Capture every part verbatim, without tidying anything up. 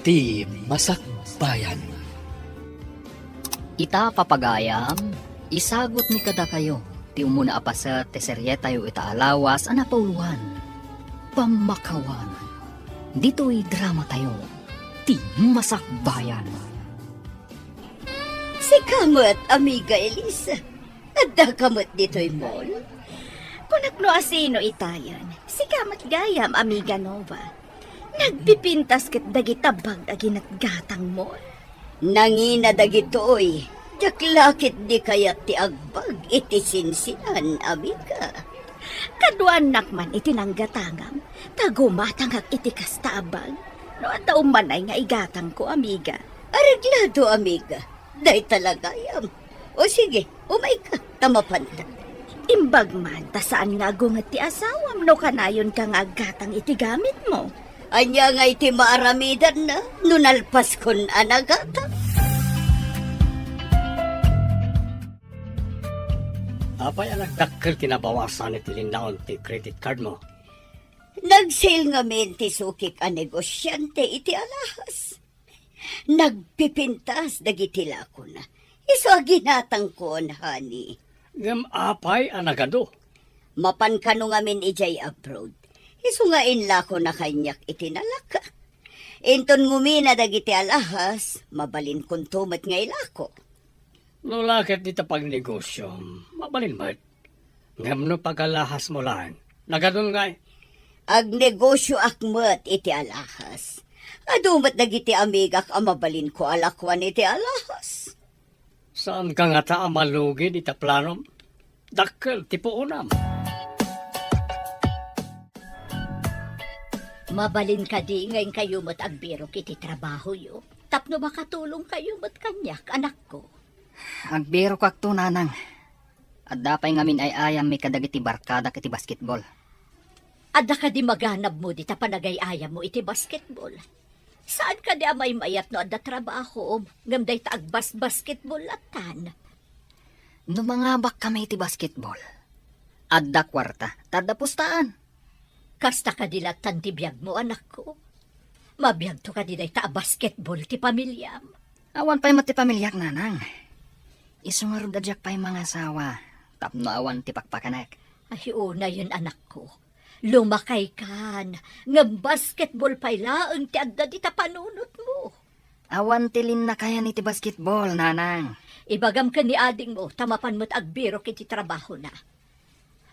Ti Masakbayan. Ita, papagayam, isagut mi kadakayo ti umuna a paset ti serietayo ita a lawas a napauloan, Pammakawan. Ditoy dramatayo, Ti Masakbayan. Sika met, Amiga Elisa. Addaka met ditoy mall? Kunak no asino itayen. Sika met gayam, Amiga Nova. Nagpipintas ket dagita bag a ginatgatangmo. Nangina dagitoy. Diak la ketdi kayat ti agbag iti sinsinan, amiga. Kaduanak man iti nanggatangam, ta gumatangak iti kasta a bag. No adda ummanay nga igatangko, amiga. Areglado, amiga. Dayta la gayam. O sige, umayka, ta mapanta. Imbag man, ta saan nga agunget ti asawam no kanayonka nga aggatang iti gamitmo. Ania ngay ti maaramidanna no nalpaskon a nagatang? Apay a nagdakkel ti nabawasan iti linnaon ti credit cardmo? Nag-sale ngamin ti sukik a negosiante iti alahas. Nagpipintas dagiti lakona. Isu a ginatangkon, honey. Ngem apay a nagadu? Mapan kano ngamin idiay abroad. Isu nga inlakona kaniak iti nalaka. Inton ngumina dagiti alahas, mabalinkonto met nga ilako. No la ket dita pagnegosiom, mabalin met. Ngem no pagalahasmo laeng, nagadun ngay? Agnegosioak met iti alahas. Adu met dagiti amigak a mabalinko a lakuan iti alahas. Saanka ngata a malugi dita planom? Dakkel ti puonam. Mabalin kadi nga inkayo met agbirok iti trabahoyo tapno makatulongkayo met kaniak, anakko? Agbirokakto, nanang. Adda pay ngamin ay-ayammi kadagiti barkadak iti basketball. Adda kadi maganabmo dita panagay-ayammo iti basketball? Saan kadi a maymayat no adda trabahom, ngem dayta agbasbasketball lattan? No mangabakkami iti basketball, adda kuarta, ta adda pustaan. Kasta kadi lattan ti biagmo, anakko? Mabiagto kadi dayta a basketball ti pamiliam? Awan pay met ti pamiliak, nanang. Isu ngarud a diak pay mangasawa tapno awan ti pakpakanek. Ay, unayen, anakko. Lumakaykan, ngem basketball pay laeng ti adda dita panunotmo. Awan ti linnakayan iti basketball, nanang. Ibagam ken ni adingmo ta mapan met agbirok iti trabahona.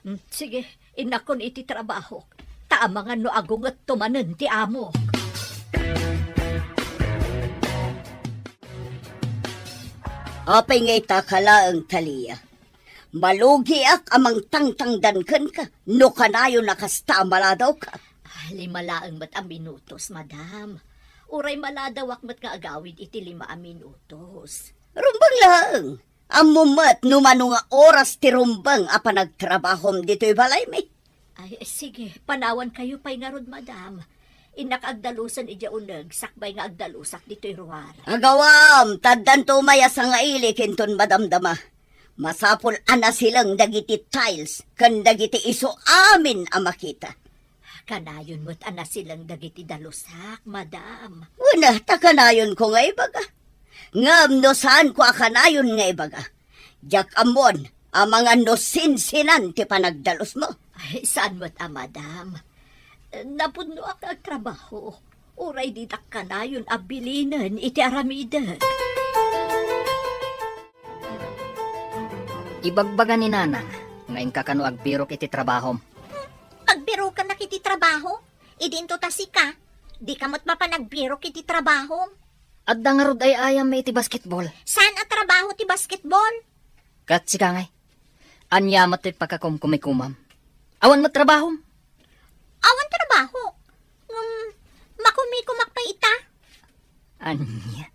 Hmm, sige, innakon iti trabahok, ta amangan no agungetto manen ti amok. Apay nga ita ka laeng, Talia? Malugiak a mangtangtangdan kenka no kanayon a kasta a maladawka. Ah, lima laeng met a minutos, madam. Uray maladawak met nga agawid iti lima a minutos. Rumbeng laeng. Ammom met no mano nga oras ti rumbeng a panagtrabahom ditoy balaymi. Ay, sige, panawankayo pay ngarud, madam. Innak agdalusen idiay uneg, sakbay nga agdalusak ditoy ruar. Agawam, ta addanto umay a sangailik inton madamdama. Masapul a nasileng dagiti tiles ken dagiti isu amin a makita. Kanayon met a nasileng dagiti dalusak, madam. Wen, ta kanayonko nga ibaga. Ngem no saanko a kanayon nga ibaga, diak ammon amangan no sinsinan ti panagdalusmo. Ay, saan met a, madam. Napudnoak nga agtrabaho. Uray ditak kanayon a bilinen iti aramidek. Ibagbaga ni Nanang nga inka kano agbirok iti trabahom. Pagbirokanak iti trabaho? Idinto ta sika, dika met mapan agbirok iti trabahom. Adda ngarud ay-ayammi iti basketball. Saan a trabaho ti basketball? Ket sika ngay, ania met ti pakakumkumikumam? Awan met trabahom? Awan trabaho. Ngem, makumikumak pay ita. Ania?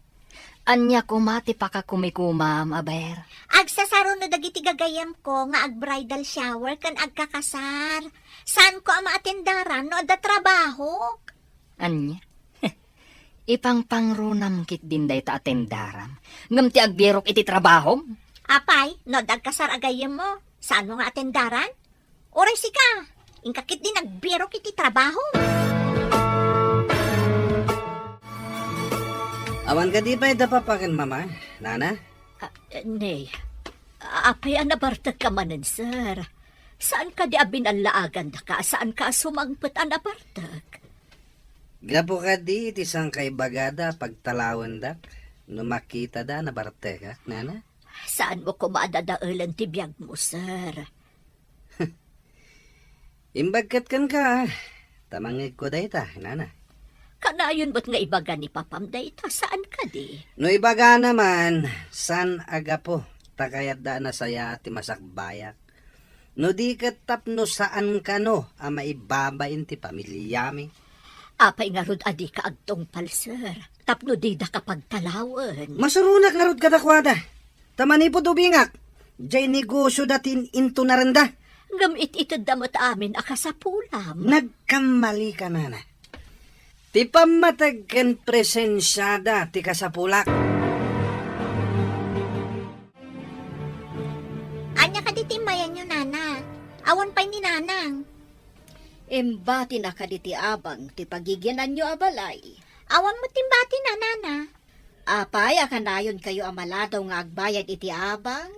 Ania koma ti pakakumikumam, aber? Agsasaro no dagiti gagayyemko nga ag-bridal shower ken agkakasar. Saanko a maatendaran no adda trabahok. Ania? Ipangpangrunam ketdin dayta atendaram, ngem ti agbirok iti trabahom? Apay, no adda agkasar a gayyemmo, saanmo nga atendaran? Uray sika, inka ketdi nagbirok iti trabaho. Awan kadi pay da papa ken mama, nana? Ah, eh, ne. Apay a nabartekka manen, sir? Saan kadi a binallaagandaka a saanka a sumangpet a nabartek? Gapu kadi iti sangkaibagada a pagtalawendak no makitada a nabartekak, nana? Saanmo koma a dadaelen ti biagmo, sir. Imbag ket kenka, ta mangngegko dayta, nana. Kanayon met nga ibaga ni papam dayta, saan kadi? No ibagana man, saan a gapu ta kayatda a nasayaat ti masakbayak. No di ket tapno saan kano a maibabain ti pamiliami. Apay ngarud a dika agtungpal, sir, tapno didaka pagtalawen? Masuronak ngarud kadakuada. Ta manipud ubingak, diay negosio da ti in-, intunarenda. Ngem it-itedda met amin a kasapulam. Nagkammalika, nana. Ti pammateg ken presensiada ti kasapulak. Ania kadi ti immayanyo, nana? Awan pay ni nanang. Imbatina kadi ti abang ti pagigiananyo a balay? Awan met imbatina, nana. Apay a kanayonkayo a maladaw nga agbayad iti abang?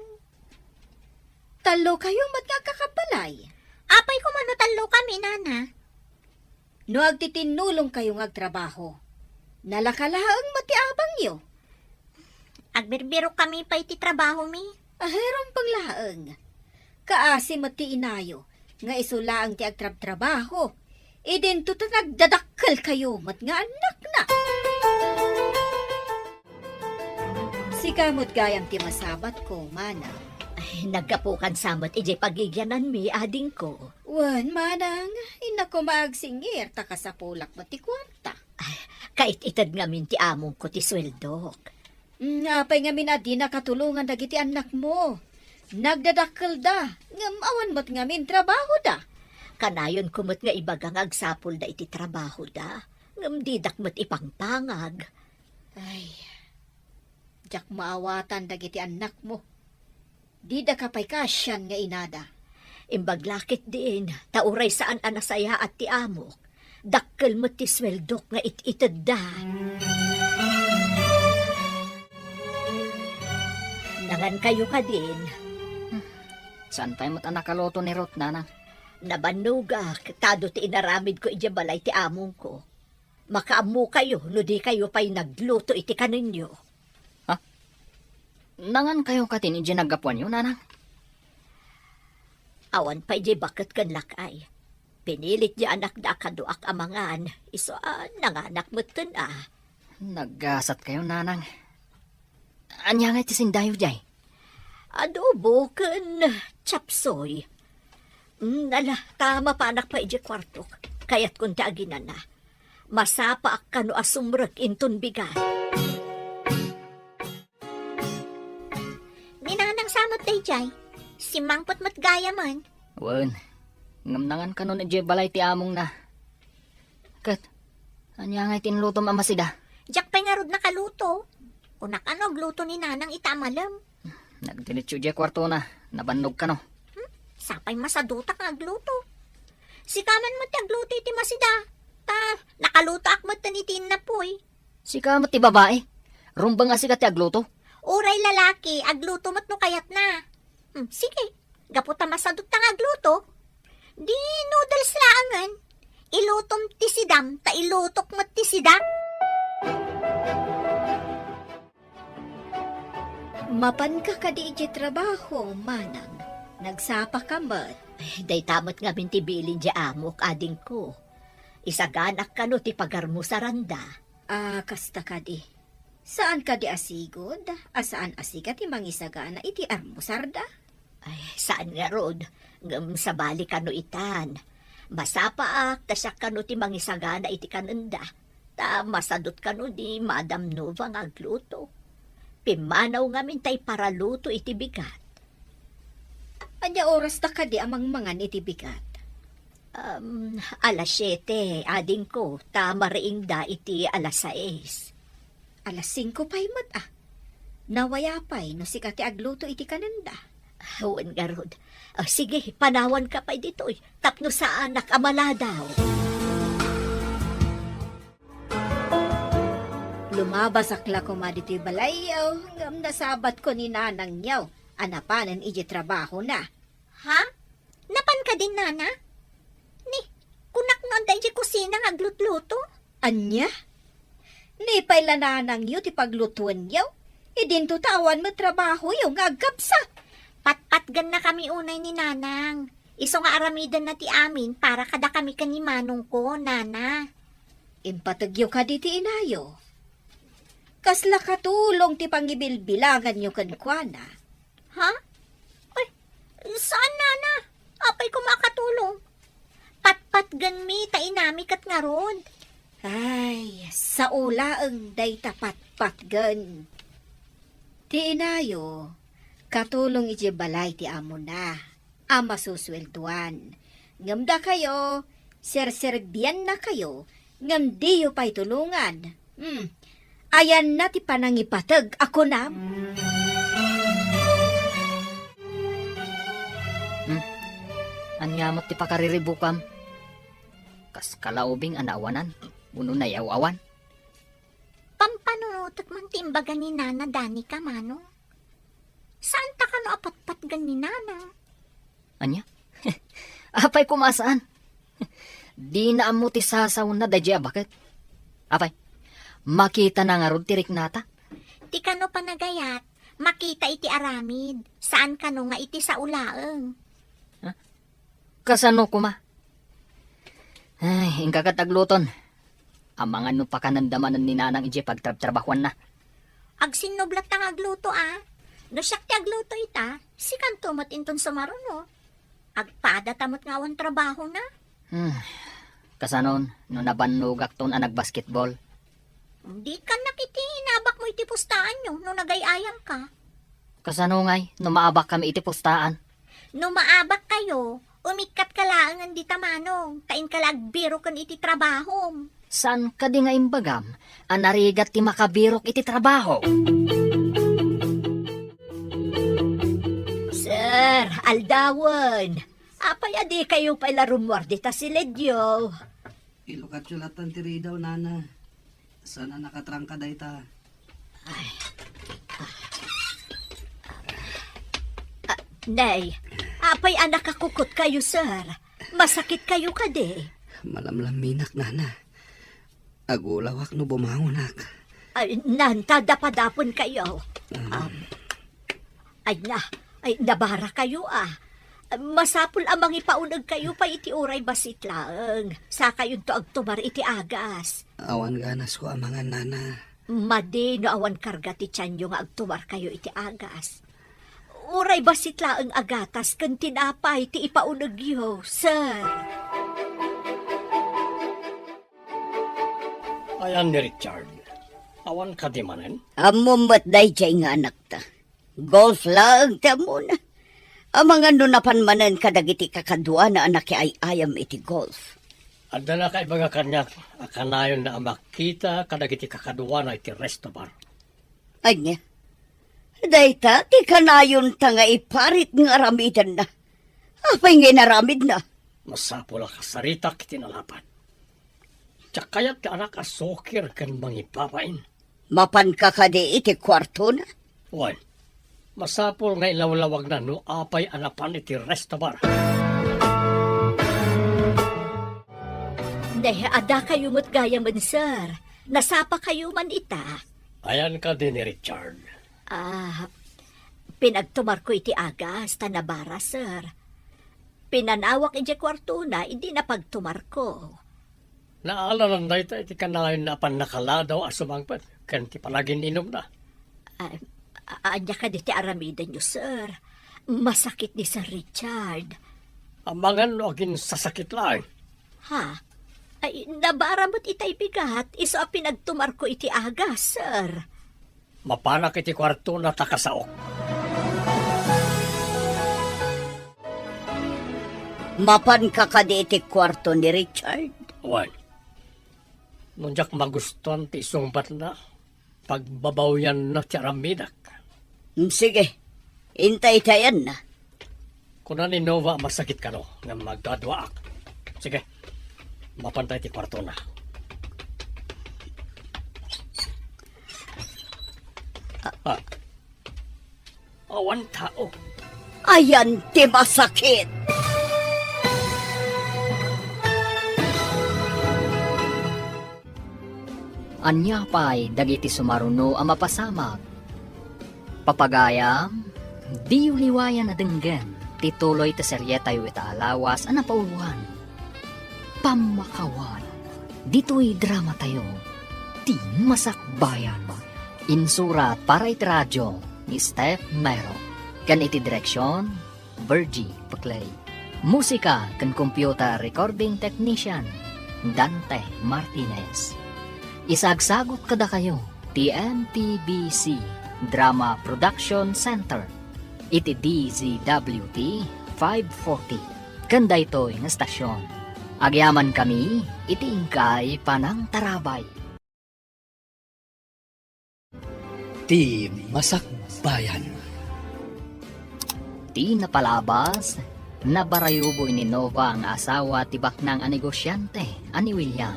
Tallokayo met nga agkakabbalay. Apay koma no tallokami, nana? No agtitinnulongkayo nga agtrabaho, nalaka laeng met ti abangyo. Agbirbirok kami pay ti trabahomi. Ay, rumbeng laeng. Kaasi met ti inayo nga isu laeng ti agtrabtrabaho. Idinto ta nagdadakkelkayo met nga annakna. Sika met gayam ti masabatko, manang. Ay, naggapukan sa met idiay pagigiananmi, adingko. Wen, manang, innak koma agsingir, ta kasapulak met ti kuarta. Ay, kait-ited ngamin ti amongko ti sueldok. Mm, apay ngamin a di nakatulongan dagiti annakmo? Nagdadakkelda, ngem awan met ngamin trabahoda. Kanayonko met nga ibaga nga agsapulda iti trabahoda, ngem didak met ipangpangag. Ay, diak maawatan dagiti annakmo. Didaka pay kaasian nga inada. Imbag la ketdin, ta uray saan a nasayaat ti amok, dakkel met ti sueldok nga it-itedda. Nangankayo kadin. Saan pay met a nakaluto ni Ruth, nanang? Nabannogak, ta adu ti inaramidko idiay balay ti amongko. Makaammokayo no dikayo pay nagluto iti kanenyo. Ha? Nangankayo katin idiay naggapuanyo, nanang? Awan pay diay baket ken lak-ay. Pinilit diay anakda a kaduak a mangan, isu a nanganak metten a. Naggasatkayo, nanang. Ania ngay ti sindayo diay? Adobo ken chapsoy. Mm, ala, ta mapanak pay idiay kuartok. Kayatkon ti aginana. Masapaak kano a sumrek inton bigat. Ni nanang sa met daydiay. Simmangpet met gayamen. Wen, ngem nangan kano idiay balay ti amongna. Ket, ania ngay ti inlutom a masida? Diak pay ngarud nakaluto. Kunak a no agluto ni nanang ita a malem. Nagdiretso idiay kuartona, nabannog kano. Hmm? Sapay masadutak nga agluto. Sika man met ti agluto iti masida. Ta, nakalutoak met iti innapoy. Sika met ti babai. Rumbeng a sika ti agluto. Uray lalaki, agluto met no kayatna. Hmm, sige. Gapu ta masadut ta nga agluto, di noodles laengen. Ilutom ti sidam, ta ilutok met ti sida. Mapanka kadi idiay trabaho, manang? Nagsapaka met. Ay, dayta met ngamin ti bilin diay amok, adingko. Isaganak kano ti pagarmusaranda. Ah, kasta kadi. Saan kadi a sigud a saan a sika ti mangisagana iti armusarda? Ay, saan ngarud, ngem sabali kano itan. Masapaak ta siak kano ti mangisagana iti kanenda. Ta masadut kano ni Madam Nova nga agluto. Pimmanaw ngamin ta iparaluto iti bigat. Ania oras ta kadi a mangmangan iti bigat? Um, alas siete, adingko, ta mariingda iti alas sais. Alas singko pay met, a. Nawaya pay no sika ti agluto iti kanenda. Wen ngarud. Ah, sige, panawanka pay ditoy, tapno saanak a maladaw. Lumabasak la koma ditoy balayyo, ngem nasabatko ni nanangyo a napanen idiay trabahona. Ha? Napan kadin, nana? Ni, kunak no adda idiay kusina nga aglutluto? Ania? Ni pay la nanangyo ti paglutuenyo? Idinto ta awan met trabahoyo nga agkabsat. Patpatgennakami unay ni nanang. Isu nga aramidenna ti amin para kadakami ken ni manongko, nana. Impategyo kadi ti inayo. Kasla katulong ti pangibilbilanganyo kenkuana. Ha? Ay, saan, nana? Apay koma a katulong? Patpatgenmi ta inami ket ngarud. Ay, sao laeng dayta patpatgen. Ti inayo, katulong idiay balay ti amona a masusueldoan. Ngem dakayo, serserbiannakayo, ngem diyo pay tulongan. Hmm. Ayanna ti panangipateg a kunam? Hmm? Ania met ti pakariribukam? Kas kalaubing a naawanan, wenno nayaw-awan? Pampanunotek man ti imbaga ni Nana Danica, Manong. Saanta kano a patpatgen ni Nana? Ania? Apay koma a saan? Dina ammo ti sasaona daydiay a baket. Apay, makitana ngarud ti riknata? Ti kano panagayat, makita iti aramid, saan kano nga iti sao laeng. Ha? Kasano koma? Ay, inka ket agluton. Amangan no pakanenda manen ni Nanang idiay pagtrabtrabahuanna. Agsinnublatta nga agluto, a. No siak ti agluto ita, sikanto met inton sumaruno. Agpadata met nga awan trabahona. Hmm. Kasanon, no nabannogakton a nagbasketball? Di kannak iti inabakmo iti pustaanyo no nagay-ayamka. Kasano ngay no maabakkami iti pustaan? No maabakkayo, umikkatka laengen dita, Manong, ta inka la agbiro ken iti trabahom. Saan kadi nga imbagam a narigat ti makabirok iti trabaho? Sir, aldawen. Apay a dikayo pay la rummuar dita siledyo? Ilukatyo latan ti ridaw, nana. Saan a nakatrangka dayta. Ay. Ah, nay, apay a nakakukot kayo, sir? Masakit kayo kadi? Malamlaminak, nana. Agulawak no bumangonak. Ay, nanta, dapadapon kayo. Ah. Um, Ay na, ay, nabara kayo, a. Masapul a mangipauneg kayo pay iti uray bassit laeng. Sakayonto agtumar iti agas. Awan ganasko a mangan, nana. Madi no awan karga ti tianyo nga agtumar kayo iti agas. Uray bassit laeng a gatas ken tinapay ti ipaunegyo, sir. Ayan ni Richard. Awan kadi manen? Ammom met daydiay nga anakta. Golf laeng ti ammona. Amangan no napan manen kadagiti kakaduana a nakiay-ayam iti golf. Adda nakaibaga kaniak a kanayonna a makita kadagiti kakaduana iti resto bar. Ania? Dayta ti kanayonta nga iparit nga aramidenna. Apay nga inaramidna? Masapul a kasaritak iti nalapan. Diak kayat ti anak a sukir ken mangibabain. Mapanka kadi iti kuartona? Wen, masapul nga ilawlawagna no apay a napan iti resto bar. Ne, adda kayo met gayamen, sir. Nasapa kayo man ita. Ayan kadi ni Richard? Ah, pinagtumarko iti agas ta nabara, sir. Pinanawak idiay kuartona idi napagtumarko. Naalanan dayta iti kanayonna a pannakaladaw a sumangpet ken ti panagin-inumna. Ah, a-, ania kadi ti aramidenyo, sir? Masakit ni Sir Richard. Amangan no aginsasakit laeng. Ha? Ay, nabara met itay bigat, isu a pinagtumarko iti agas, sir. Mapanak iti kuartona ta kasaok. Mapanka kadi iti kuarto ni Richard? Wen. No diak magustuan ti isungbatna, pagbabawyanna ti aramidak. Mm, sige. Intaytayanna. Kuna ni Nova a masakit kano ngem agduaduaak. Sige, mapanta iti kuartona. Ah. Awan tao. Ayan ti masakit. Ania pay dagiti sumaruno a mapasamak? Papagayam, diyo liwayan a denggen ti tuloy ti serietayo ita a lawas a napauluan. Pammakawan. Ditoy dramatayo, Ti Masakbayan. Insurat para iti radio ni Steph Mero. Ken iti direksion, Virgie Paclay. Musika ken computer recording technician, Dante Martinez. Isagsagut kadakayo ti M P B C Drama Production Center iti D Z W T five forty. Ken daytoy nga estasion, agyamankami iti inkay panangtarabay. Ti Masakbayan. Ti napalabas, nabarayuboy ni Nova nga asawa ti baknang a negosiante a ni William.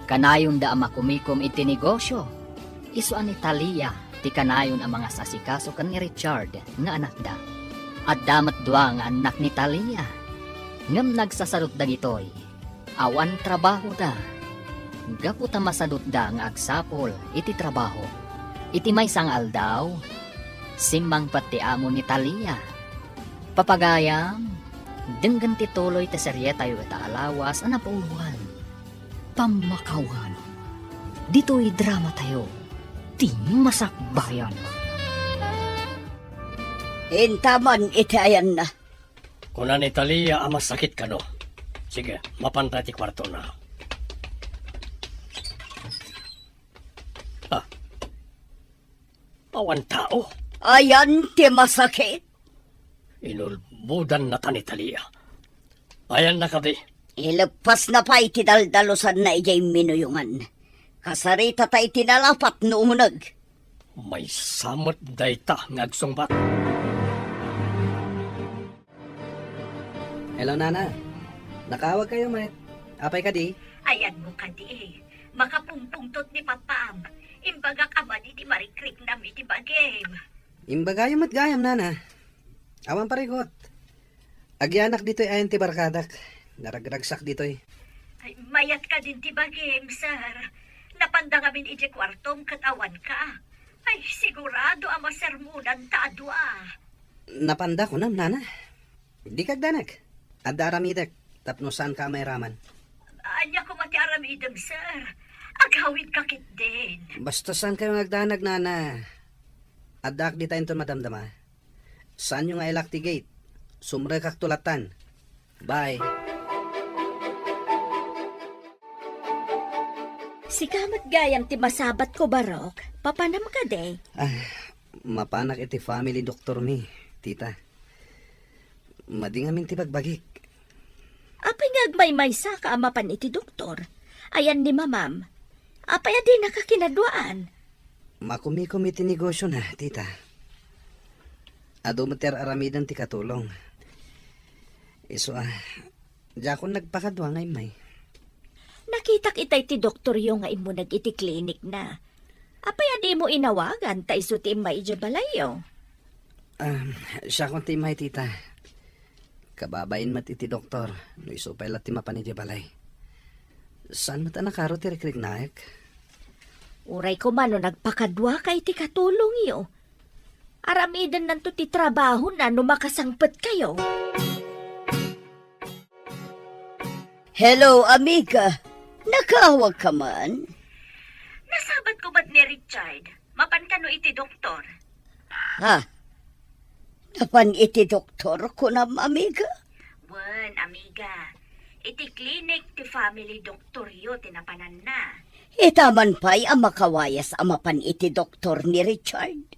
Kanayonda a makumikom iti negosio. Isu a ni Talia ti kanayon a mangasasikaso ken ni Richard nga anakda. Adda met dua nga annak ni Talia, ngem nagsasadut dagitoy. Awan trabahoda. Gapu ta masadutda nga agsapul iti trabaho. Iti maysa nga aldaw, simmangpet ti amo ni Talia. Papagayam, denggen ti tuloy ti serietayo ita a lawas a napauluan. Pammakawan. Ditoy dramatayo, Ti Masakbayan. Intaman iti ayanna. Kuna ni Talia a masakit kano. Sige, mapanta ti kuartona. Ah. Awan tao. Ayan ti masakit. Inulbodannata ni Talia. Ayanna kadi? Ileppasna pay ti daldalusanna idiay minuyongan. Kasaritata iti nalapat no umuneg. Maysa met dayta nga agsungbat. Hello, Nana. Nakaawagkayo met. Apay kadi? Ayanmo kadi, makapungpungtot ni Papam. Imbagak a madi ti marikriknam iti bagim. Imbagayo met gayam, Nana. Awan parigot. Agyanak ditoy ayan ti barkadak. Naragragsak ditoy. Ay, mayat kadin ti bagim, sir. Napanda ngamin idiay kuartom ket awanka. Ay, sigurado a masermonanta a dua. Napanda kunam, Nana. Dika agdanag. Adda aramidek tapno saanka a mairaman. Ania koma ti aramidem, sir? Agawidka ketdin. Basta saankayo nga agdanag, Nana. Addaak dita inton madamdama. Saanyo nga ilak ti gate. Sumrekakto lattan. Bye. Sika met gayam ti masabatko, Barok. Papanam kadi? Ah, mapanak iti family doctor mi, tita. Madi ngamin ti bagbagik. Apay nga agmaymaysaka a mapan iti doktor? Ayan ni mamam. Apay a dinaka kinaduaan? Makumikom iti negosiona, tita. Adu met ti ar-aramiden ti katulong. Isu a, diakon nagpakadua nga immay. Nakitak itay ti doktoryo nga immuneg iti klinikna. Apay a dimo inawagan ta isu ti immay idiay balayyo? Ah, siakon ti immay, tita. Kababain met iti doktor, no isu pay la ti mapan idiay balay. Saan met a nakaro ti rikriknaek? Uray koma no nagpakaduaka iti katulongyo. Aramidennanto ti trabahona no makasangpetkayo. Hello, amiga. Nakaawagka man? Nasabatko met ni Richard. Mapan kano iti doktor? Ha? Napan iti doktor, kunam, amiga? Wen, amiga. Iti klinik ti family doktoryo ti napananna. Ita man pay a makawayas a mapan iti doktor ni Richard.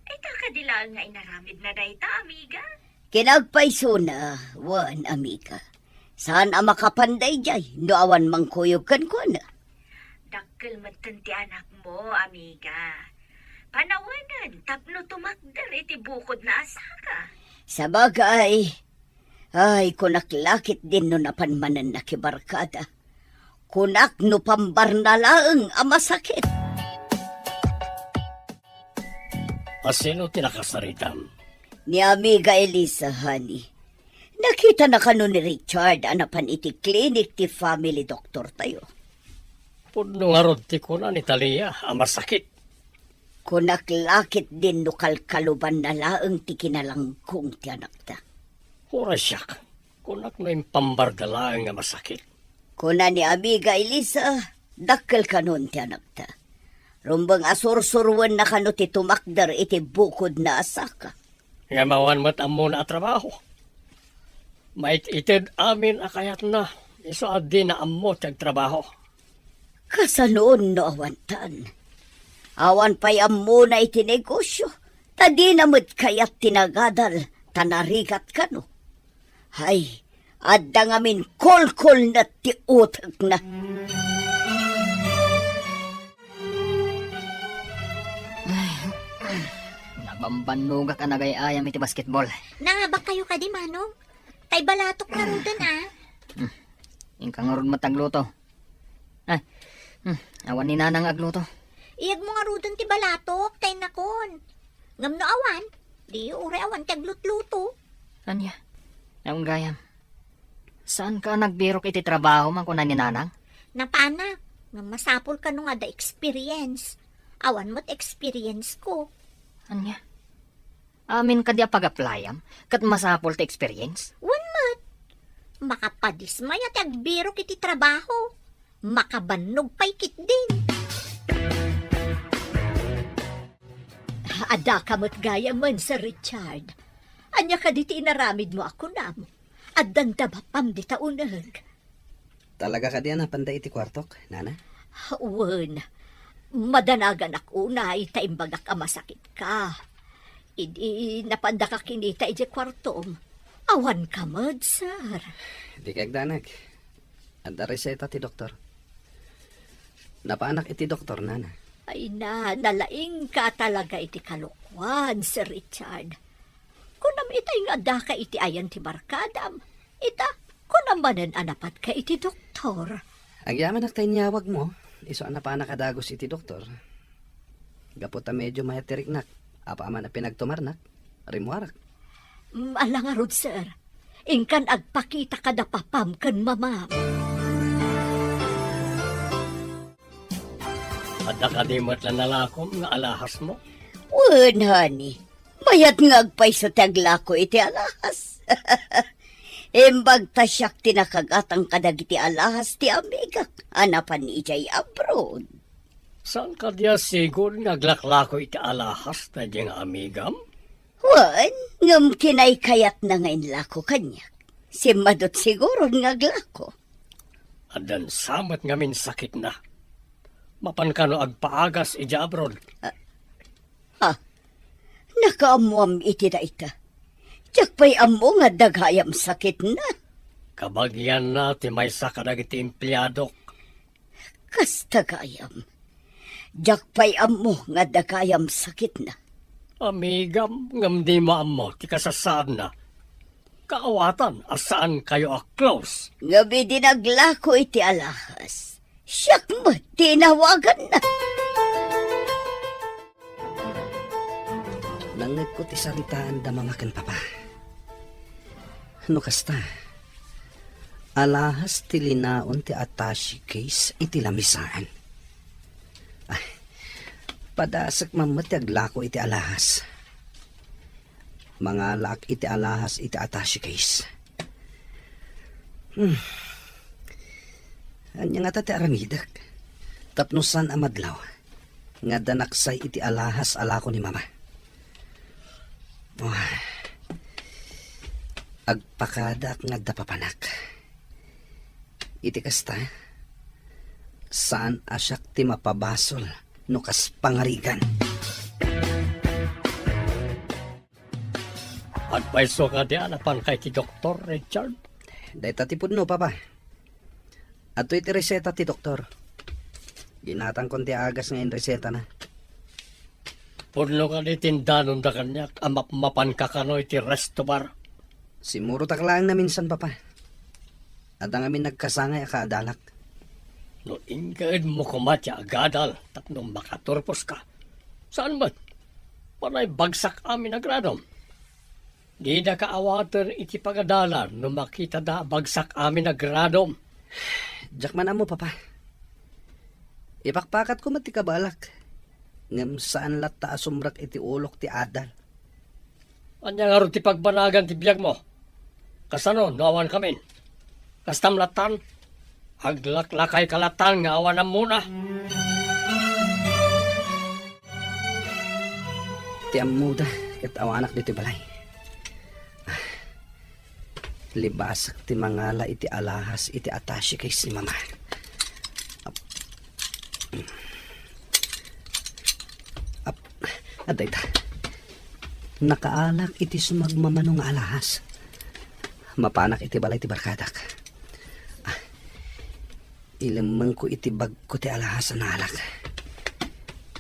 Ita kadi laeng nga inaramidna dayta, amiga? Kinagpaysona, wen, amiga. Saan a makapan daydiay no awan mangkuyog kenkuana. Dakkel metten ti anakmo, amiga. Panawanen tapno tumakder iti bukodna a saka. Sabagay, ay, kunak la ketdin no napan manen nakibarkada. Kunak no pambarna laeng a masakit. A sino ti nakasaritam? Ni Amiga Elisa, honey. Nakitana kano ni Richard a napan iti klinik ti family doktortayo. Pudno ngarud ti kuna ni Talia a masakit. Kunak la ketdin no kalkalubanna laeng ti kinalangkong ti anakta. Uray siak, kunak no impambarda laeng nga masakit. Kuna ni Amiga Elisa, dakkel kanon ti anakta. Rumbeng a sursuroenna kano ti tumakder iti bukodna a saka. Ngem awan met ammona a trabaho. Mait-ited amin a kayatna, isu a dina ammo ti agtrabaho. Kasanoon no awantan? Awan pay ammona iti negosyo, ta dina met kayat ti nagadal, ta narigat kano. Hay, adda ngamin kolkolna ti utekna. Nabambannogak a nagay-ayam iti basketball. Nangabak kayo kadi, Manong? Tay balatok na ruden, ah. Hmm. Inka ngarud met agluto. Ay, hmm, awan ni Nanang agluto. Iyag mo ngaruden ti balatok, tay nakon. Ngem no awan, di uray awan ti aglutluto. Ania? Awan gayam. Saan ka nagbirok iti trabaho man kuna ni Nanang? Napana, nga masapul kano nga da experience. Awan met experience ko. Ania? Amin kadi a pag-applyam, ket masapul ti experience? Wen met. Makapadismaya ti agbirok iti trabaho. Makabannog pay ketdin. Adda ka met gayamen, Sir Richard. Ania kadi ti inaramidmo a kunam? Addan da bapam dita uneg. Talaga kadi a napanda iti kuartok, Nana? Wen, madanaganak unay ta imbagak a masakitka. Idi napanda ka kinita idiay kuartom, awan ka met, sir. Di kagdanag. Adda reseta ti doktor. Napaanak iti doktor, Nana. Ay na, nalaing ka talaga iti kalokuan, Sir Richard. Kunam itay nga adda ka iti ayan ti barkadam. Ita, kunam manen a napatka iti doktor. Agyamanak ta inyawagmo, isu a napaanak a dagus iti doktor. Gapu ta medio mayat ti riknak, apaman a pinagtumarnak, rimmuarak. Mm, ala ngarud, sir. Inkan agpakita kada papam ken mamam. Adda kadi met la nalakom nga alahasmo? Wen, honey. Mayat nga agpayso ti aglako iti alahas. Imbag ta siak ti nakagatang kadagiti alahas ti amigak a napan idiay abroad. Saan kadi a sigud nga aglaklako iti alahas daydi nga amigam? Wen, ngem kinaykayatna nga inlako kaniak. Simmadut siguron nga aglako. Addan sa met ngamin sakitna. Mapan kano agpaagas idiay abroad? Ah, ha? Nakaammoam iti dayta. Diak pay ammo nga adda gayam sakitna. Kabagianna ti maysa kadagiti empleadok. Kasta gayam. Diak pay ammo nga adda gayam sakitna. Amigam, ngem dimo ammo ti kasasaadna. Kaawatan a saan kayo a close. Ngem idi naglako iti alahas, siak met ti inawaganna. Nangngegko ti saritaan da mama ken papa. No kasta, alahas ti linaon ti attache case iti lamisaan. Ay, padasek man met ti aglako iti alahas. Mangalaak iti alahas iti attache case. Hmm. Ania ngata ti aramidek? Tapno saan a madlaw nga adda naksay iti alahas a lako ni mama. Oh. Agpakadaak nga adda papanak. Iti kasta, saan a siak ti mapabasol no kas pangarigan. Agpayso kadi a napanka iti doktor, Richard? Dayta ti pudno, Papa. Adtoy ti reseta ti doktor. Ginatangkon ti agas nga inresetana. Pudno kadi ti indanonda kaniak a mapmapanka kano iti resto bar? Simmurotak laeng naminsan, Papa. Adda ngamin nagkasangay a kaadalak. No inkaedmo koma ti agadal tapno makaturposka, saan met? Panay bagsak amin a gradom. Didaka awaten iti pagadalan no makitada a bagsak amin a gradom. Diak man ammo, Papa. Ipakpakatko met ti kabaelak, ngem saan latta a sumrek iti ulok ti adal. Ania ngarud ti pagbanagan ti biagmo? Kasano no awan kamin? Kastam lattan? Aglaklakayka lattan nga awan ammona. Ti ammoda ket awanak ditoy balay. Ah, libasak ti mangala iti alahas iti attache case ni Mama. Ap-, ap-, adda ita. Nakaalak iti sumagmamano nga alahas. Mapanak iti balay ti barkadak. Ah, ilemmengko iti bagko ti alahas a naalak.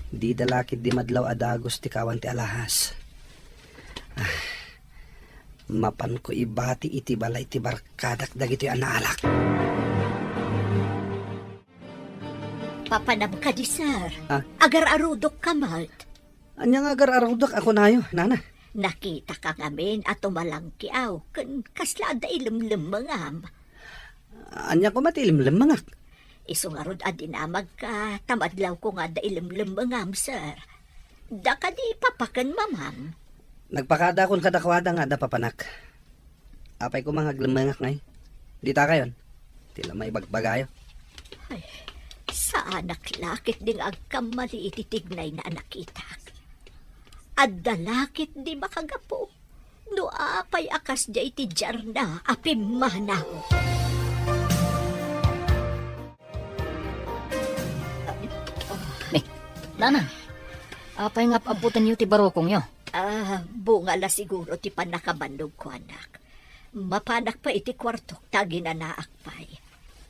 Dida la ketdi madlaw a dagus ti kawan ti alahas. Ah, mapanko ibati iti balay ti barkadak dagitoy a naalak. Papanam kadi, sir? Ah? Agar-arudok ka met. Ania nga agar-arudok a kunayo, nana? Nakitaka ngamin a tumalangkiaw ken kasla adda ilemlemmengam. Ania koma ti ilemlemmengak? Isu ngarud a dinamagka, ta madlawko nga adda ilemlemmengam, sir. Da kadi papa ken mamam? Nagpakadakon kadakuada nga adda papanak. Apay koma nga aglemmengak ngay? Ditakayon. Ti la maibagbagayo. Ay, saanak la ketdi nga agkammali iti tignayna a nakitak. Adda la ketdi makagapu no apay a kasdiay ti diarna a pimmanaw. Ni, Nanang, apay nga ap-apputenyo ti barukongyo? Ah, bunga la siguro ti pannakabannogko, anak. Mapanak pay iti kuartok ta aginanaak pay.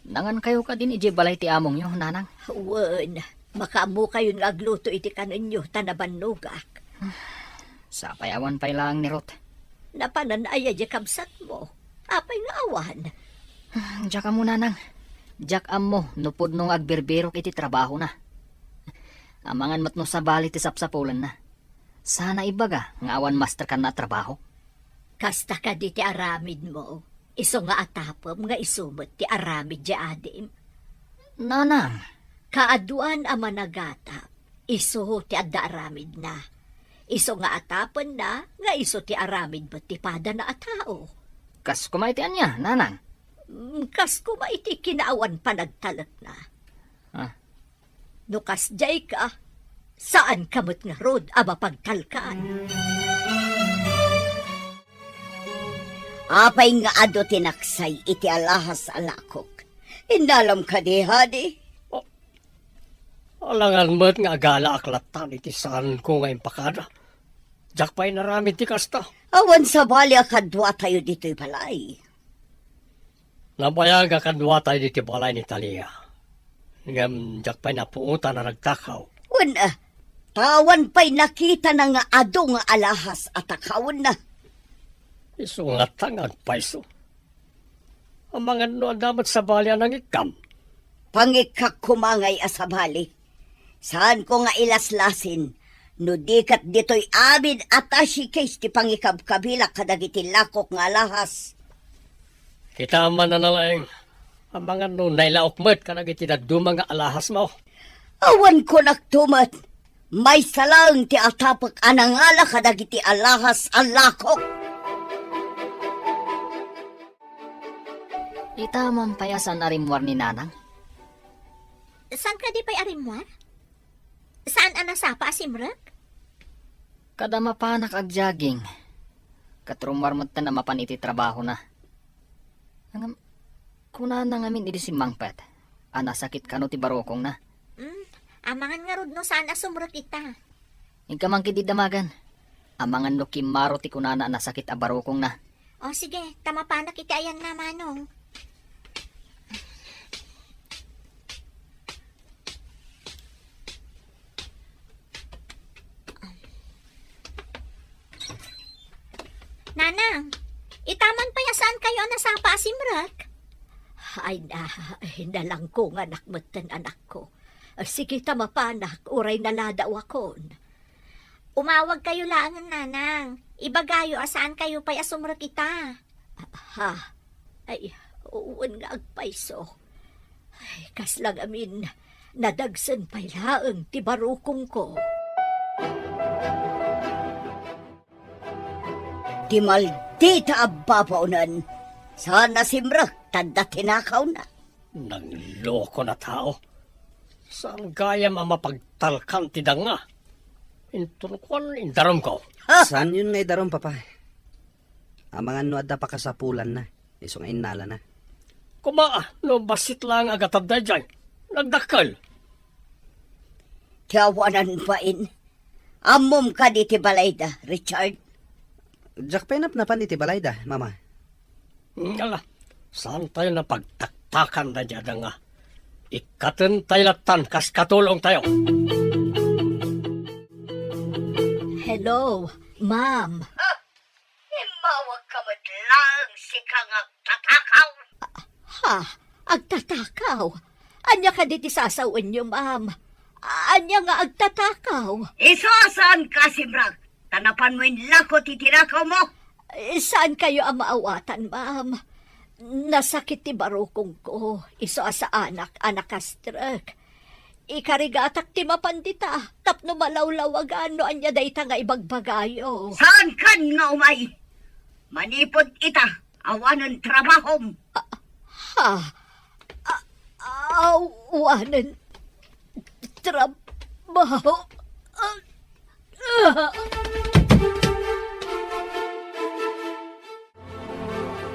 Nangankayo kadin idiay balay ti amongyo, Nanang? Wen, makaammokayon nga agluto iti kanenyo ta nabannogak. Sapay awan pay laeng ni Ruth. Napanan aya diay kabsatmo? Apay nga awan? Diak ammo, Nanang. Diak ammo no pudno nga agbirbirok iti trabahona. Amangan met no sabali ti sapsapulenna. Saan a ibaga nga awan master kanna a trabaho? Kasta kadi ti aramidmo, isu nga atapem nga isu met ti aramid diay adim? Nanang. Kaaduan a managatap, isu ti adda aramidna. Isu nga atapenna nga isu ti aramid met ti padana a tao. Kas koma iti ania, Nanang? Mm, kas koma iti kinaawan panagtalekna. Ah. No kasdiay ka, saanka met ngarud a mapagtalkan. Apay nga adu ti naksay iti alahas a lakok? Innalam kadi, Hadi? Oh, alangan met nga agalaak lattan iti saanko nga impakada. Diak pay inaramid ti kasta. Awan sabali a kaduatayo ditoy balay. Nabayag a kaduatayo ditoy balay ni Talia. Ngem diak pay napuotan a nagtakaw. Wen, ah, ta awan pay nakitana nga adu nga alahas a takawenna. Isu ngata nga agpayso. Amangan no adda met sabali a nangikkam? Pangikkak koma ngay a sabali. Saanko nga ilaslasin no di ket ditoy amin a attache case ti pangikabkabilak kadagiti lakok nga alahas. Kitaem man a nalaing, amangan no nailaok met kadagiti dadduma nga alahasmo. Awan kunakto met, maysa laeng ti atapek a nangala kadagiti alahas a lakok. Ita man pay a saan a rimmuar ni Nanang? Saan kadi pay a rimmuar? Saan a nasapa a simrek? Kada mapanak agjogging, ket rummuar metten a mapan iti trabahona. Ngem, kunana ngamin idi simmangpet a nasakit kano ti barukongna. Mm, amangan ngarud no saan a sumrek ita. Inka man ketdi damagan. Amangan no kimmaro ti kunana a nasakit a barukongna. O, sige, ta mapanak iti ayanna, Manong. Nanang, ita man pay a saankayo a nasapa a simrek? Ay na, nalangkonganak metten, anakko. Sige ta mapanak, uray naladawakon. Umawagkayo laengen, Nanang. Ibagayo a saankayo pay a sumrek ita. Ha? Ay, wen nga agpayso. Ay, kasla ngamin, nadagsen pay laeng ti barukongko. Ti maldita a babaonen, saan a simrek ta adda tinakawna. Nangloko na tao. Saan gayam a mapagtalkan ti danga? Inton kuan, indarumko. Ha? Saanyon nga idarum, Papa? Amangan no adda pakasapulanna, isu nga innalana. Koma, no bassit laeng a gatad daydiay, nagdakkel. Ti awanan bain. Ammom kadi ti balayda, Richard? Diak pay napnapan iti balayda, Mama. Ala, saantayo a pagtaktakan daydiay a danga. Ikkatentayo lattan kas katulongtayo. Hello, ma'am. Immawagka met laeng, sika nga agtatakaw. Ha? Agtatakaw? Ania kadi ti sasawenyo, ma'am? Ania nga agtatakaw? Isu a saanka a simrek, ta napanmo inlako ti tinakawmo. Eh, saankayo a maawatan, ma'am. Nasakit ti barukongko, isu a saanak a nakastrek. Ikarigatak ti mapan dita, tapno malawlawagan no ania dayta nga ibagbagayo. Saankan nga umay? Manipud ita, awanen trabahom. Ah, ha? Ah, awanen trabaho? Ah, ah.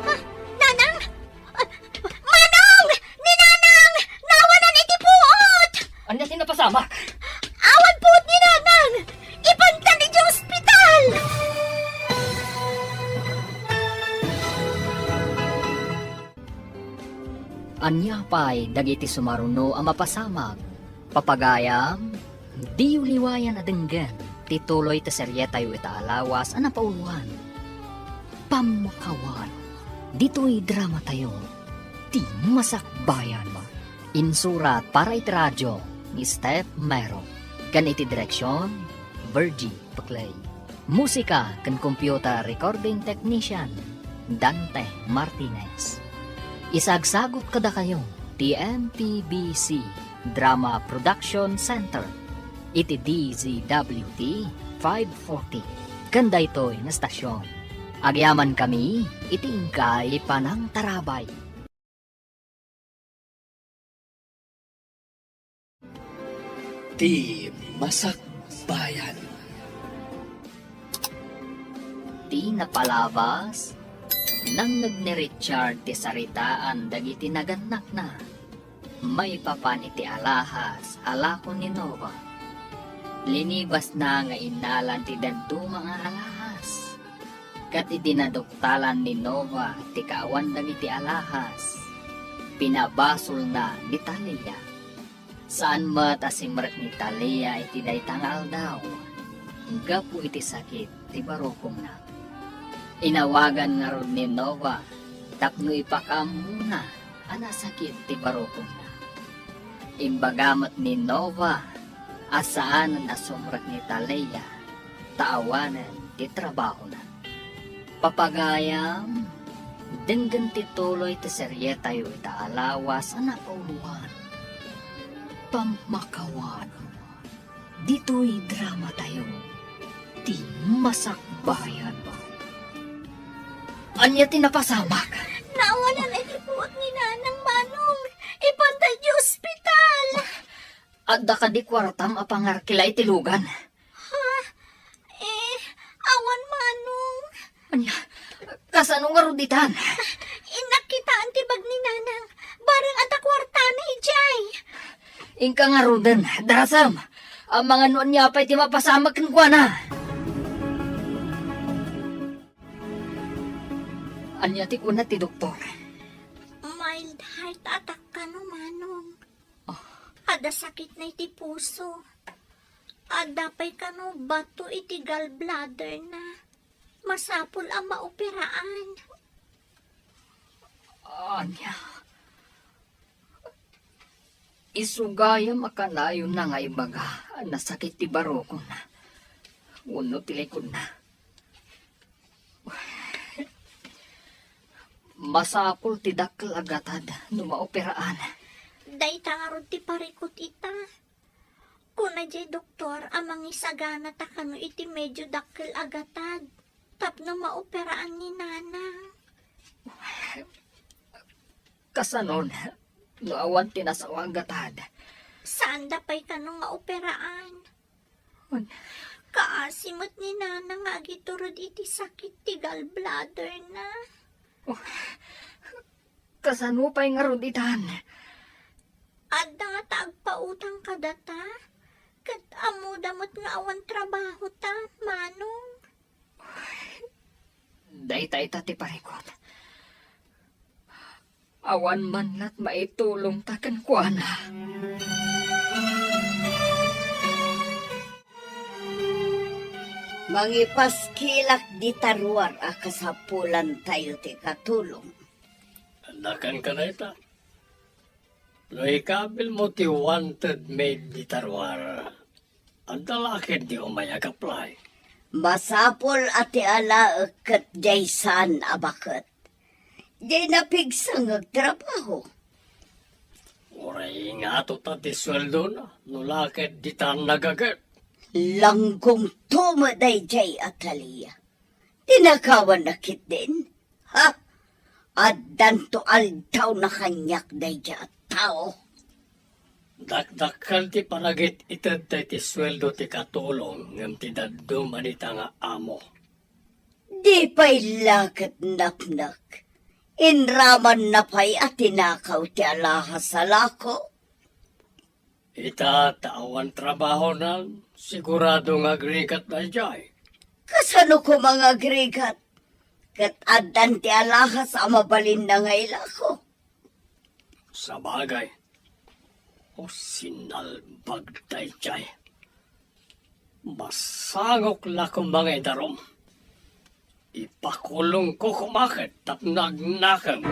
Ah, Nanang! Ah, Manong! Ni Nanang! Nawanan iti puot! Ania ti napasamak? Awan puot ni Nanang! Ipantan iti ospital! Ania pay dagiti sumaruno a mapasamak? Papagayam, diyo liwayan a denggen ti tuloy ti serietayo ita a lawas a napauloan, Pammakawan. Ditoy dramatayo, Ti Masakbayan. Insurat para iti radio ni Steph Mero, ken iti direksion, Virgie Peclay. Musika ken computer recording technician, Dante Martinez. Isagsagut kadakayo ti M P B C Drama Production Center iti D Z W T five forty ken daytoy nga stasyon. Agyamankami iti inkay panangtarabay. Ti Masakbayan. Ti napalabas, nangngeg ni Richard ti saritaan dagiti nagannakna maipapan iti alahas a lako ni Nova. Linibasna nga innalan ti dadduma nga alahas. Ket idi naduktalan ni Nova ti kaawan dagiti alahas, pinabasolna ni Talia. Saan met a simrek ni Talia iti dayta nga aldaw gapu iti sakit ti barukongna. Inawagan ngarud ni Nova tapno ipakaammona a nasakit ti barukongna. Imbaga met ni Nova a saanen a sumrek ni Talia ta awanen ti trabahona. Papagayam, denggen ti tuloy ti serietayo ita a lawas a napauloan, Pammakawan. Ditoy dramatayo, Ti Masakbayan. Ania ti napasamak? Nawanan iti puot ni Nanang, Manong. Ipanta iti ospital. Adda kadi kuartam a pangarkila iti lugan? Ha? Eh, awan, Manong. Ania? Kasano ngarud ditan? Innak kitaan ti bag ni Nanang. Bareng adda kuartana idiay. Inka ngaruden, darasem. Amangan no ania pay ti mapasamak kenkuana. Ania ti kuna ti doktor? Mild heart attack kano, Manong. Ah. Adda sakitna iti puso. Adda pay kano bato iti gallbladderna. Masapul a maoperaan. Ania? Isu gayam a kanayonna nga ibaga a nasakit ti barukonna. wenno ti likudna. Masapul ti dakkel a gatad no maoperaan. Dayta ngarud ti parikut ita. Kuna diay doktor a mangisagana ta kano iti medyo dakkel a gatad tapno maoperaan ni Nanang. Kasanon, no awan ti nasao a gatad? Saanda pay kano nga operaan. Wen- Kaasi met ni Nanang nga agiturod iti sakit ti gallbladderna. Oh, kasano pay ngarud itan? Adda ngata agpautang kadata, ket ammoda met nga awan trabahota, Manong. Dayta ita ti parikut. Awan man lat' maitulongta kenkuana. Mangipaskilak dita ruar a kasapulantayo ti katulong. Anda kenka dayta? No ikabilmo ti wanted maid dita ruar, adda la ketdi umay ag-apply? Masapul a ti alaek ket diay saan a baket. Diay napigsangek trabaho. Uray ingato ta ti sueldona, no la ketdi ta nagaget. Langgongto met daydiay, Atalia. Tinakawanna ketdin? Ha? Addanto aldaw na kaniak daydiay a tao. Dakdakkel ti panagit-ited daydi sueldo ti katulong ngem ti dadduma dita nga amo. Di pay la ket napnek. Inramanna pay a tinakaw ti alahas a lako. Ita ta awan trabahonan, sigurado nga agrigat daydiay. Kasano koma nga agrigat? Ket addan ti alahas a mabalinna nga ilako. Sabagay, o sinalbag daydiay. Masangok la koma nga idarum. Ipakulongko koma ket tapno agnakem.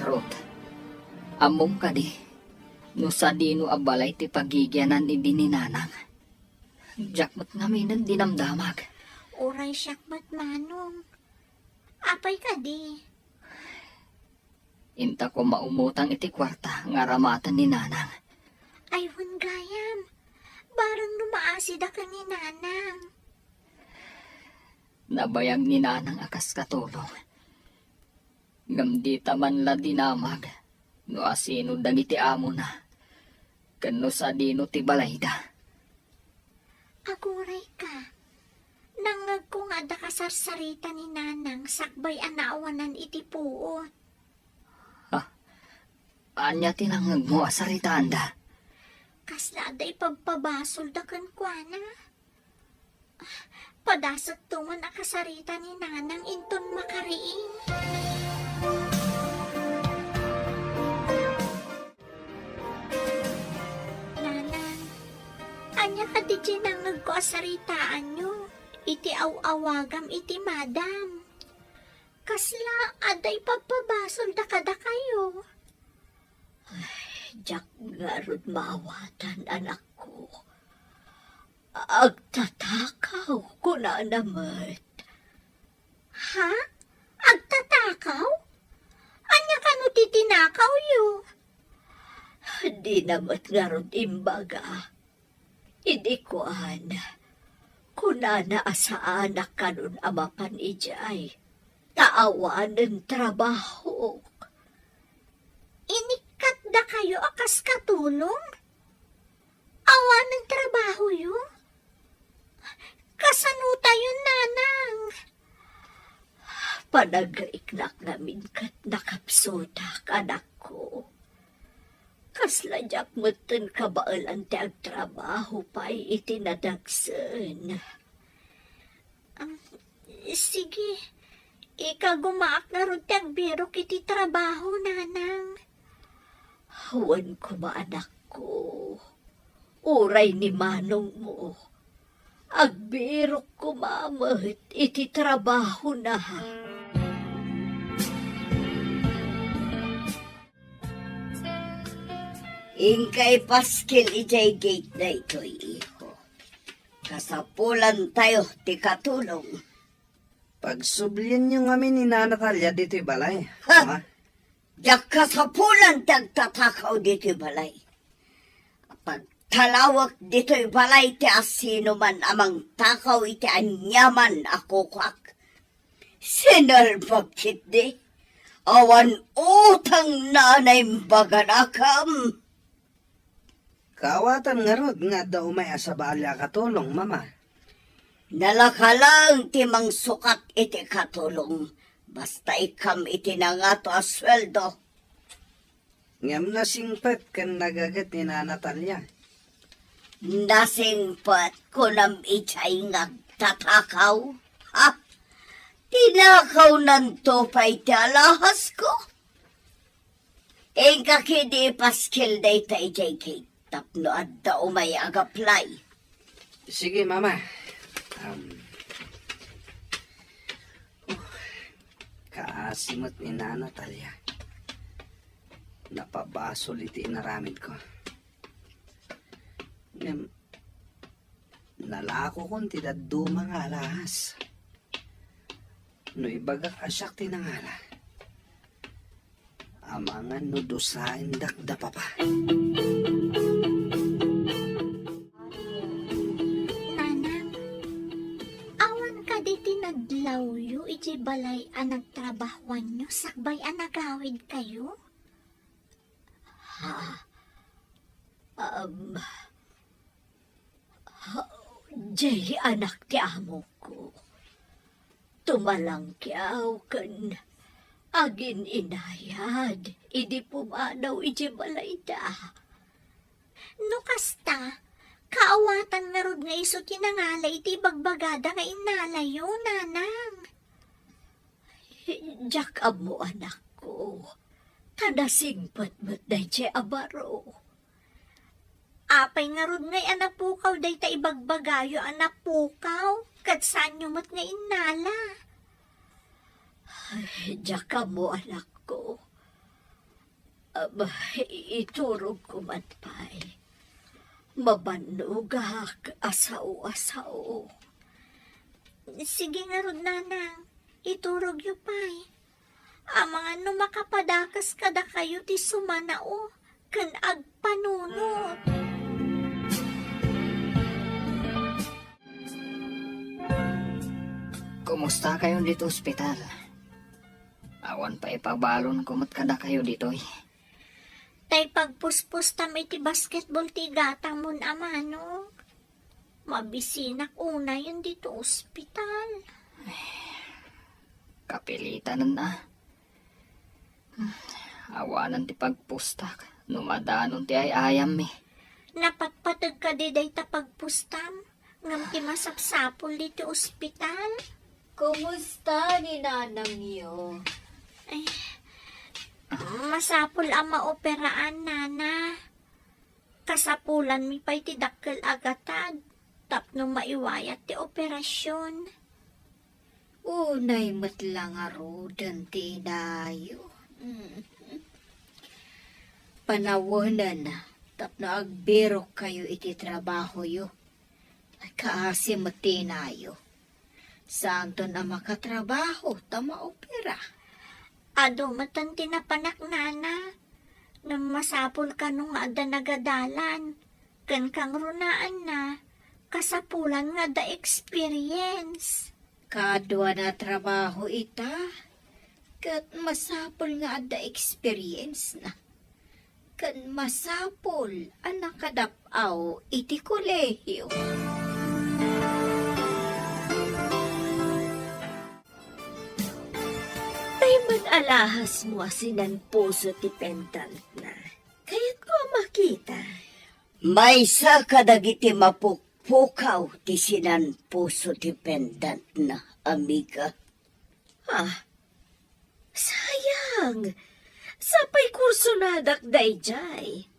Ruth, ammom kadi no sadino a balay ti pagigianan idi ni Nanang? Diak met ngamin dinamdamag. Uray siak met, Manong. Apay kadi? Inta koma umutang iti kuarta nga aramaten ni Nanang. Ay, wen gayam. Bareng no maasida ken ni Nanang. Nabayag ni Nanang a kas katulong. Ngem dita man la dinamag no asino dagiti amona, ken no sadino ti balayda. Agurayka, nangngegko nga adda kasarsarita ni Nanang sakbay a naawanan iti puot. Ah, ania ti nangngegmo a saritaanda? Kasla adda ipabpabasolda kenkuana. Padasekto man a kasarita ni Nanang inton makariing. Nanang, ania kadi ti nangngegko a saritaanyo iti aw-awagam iti madam? Kasla adda ipabpabasolda kadakayo? Ay, diak ngarud maawatan, anakko. Agtatakaw, kunana met. Ha? Agtatakaw? Ania kano ti tinakawyo? Dina met ngarud imbaga. Idi kuan, kunana a saanak kanon a mapan idiay, ta awanen trabahok. Inikkatdakayo a kas katulong? Awanen trabahoyo? Kasano tayon, Nanang? Panaggaiknak ngamin ket nakapsutak, anakko. Kasla diak metten kabaelan ti agtrabaho pay iti nadagsen. Am, sige, ikagumaak ngarud ti agbirok iti trabaho, Nanang. Wen koma, anakko, uray ni manongmo, agbirok koma met iti trabahona. Inka ipaskil idiay gate daytoy, iho. Kasapulantayo ti katulong. Pagsublienyo ngamin ni Nana Talia ditoy balay, Ha? Ama. Diak kasapulan ti agtatakaw ditoy balay. Pagtalawek ditoy balay ti asinoman a mangtakaw iti aniaman a kukuak. Sinalbag ketdi. Awan utang na naimbaganakem. Kaawatan ngarud nga adda umay a sabali a katulong, Mama. Nalaka laeng ti mangsukat iti katulong, basta ikkam iti nangato a sueldo. Ngem nasingpet ken nagaget ni Nana Talia. Nasingpet, kunam idiay nga agtatakaw? Ha? Tinakawnanto pay ti alahasko? Inka ketdi ipaskil dayta idiay gate tapno adda umay agaplay. Sige, Mama. Um, oh, kaasi met ni Nana Talia. Napabasol iti inaramidko. Ngem, nalakokon ti dadduma nga alahas. No ibagak a siak ti nangala, amangan no dusaendak da papa. Nanang, awan kadi ti nadlawyo iti balay a nagtrabahoanyo sakbay a nagawidkayo? Ha? Um, ha, diay anak ti amoko. Tumalangkiaw ken agin-inayad idi pumanaw idiay balayda. No kasta, kaawatan ngarud nga isu ti nangala iti ibagbagada nga innalayo, Nanang. Diak ammo, anakko, ta nasingpet met daydiay a baro. Apay ngarud ngay a napukaw dayta ibagbagayo a napukaw, ket saanyo met nga innala? Ay, diak ammo, anakko. Aba, iturogko man pay. Mabannogak a sao a sao. Sige ngarud, Nanang, iturogyo pay. Amangan no makapadakes kadakayo ti sumanao ken agpanunot. Kumusta kayo dito ospital? Awan pay ipabalonko met kadakayo ditoy. Tay pagpuspustam iti basketball ti igatangmon a manok. Mabisinak unayen dito ospital. Kapilitanen a. Awanan ti pagpustak no madanon ti ay-ayammi. Napatpateg kadi dayta pagpustam? Ngem ti masapsapul ditoy ospital? Kumusta ni nanangyo? Ay, masapul a maoperaan, Nana. Kasapulanmi pay ti dakkel a gatad tapno maiwayat ti operasion. Unay met la ngaruden ti inayo. Mm. Panawenen tapno agbirokkayo iti trabahoyo. Kaasi met ti inayo. Saanton a makatrabaho ta maopera. Adu metten ti napanak, Nana. Ngem masapul kano nga adda nagadalan. Ken kangrunaanna, kasapulan nga adda experience. Kaduana a trabaho ita, ket masapul nga adda experience na. Ken masapul a nakadap-aw iti kolehio. Tay man alahasmo a sinan puso ti pendantna. Kayatko a makita. Maysa kadagiti mapukpukaw ti sinan puso ti pendantna, amiga. Ah, sayang! Sapay kursonadak daydiay.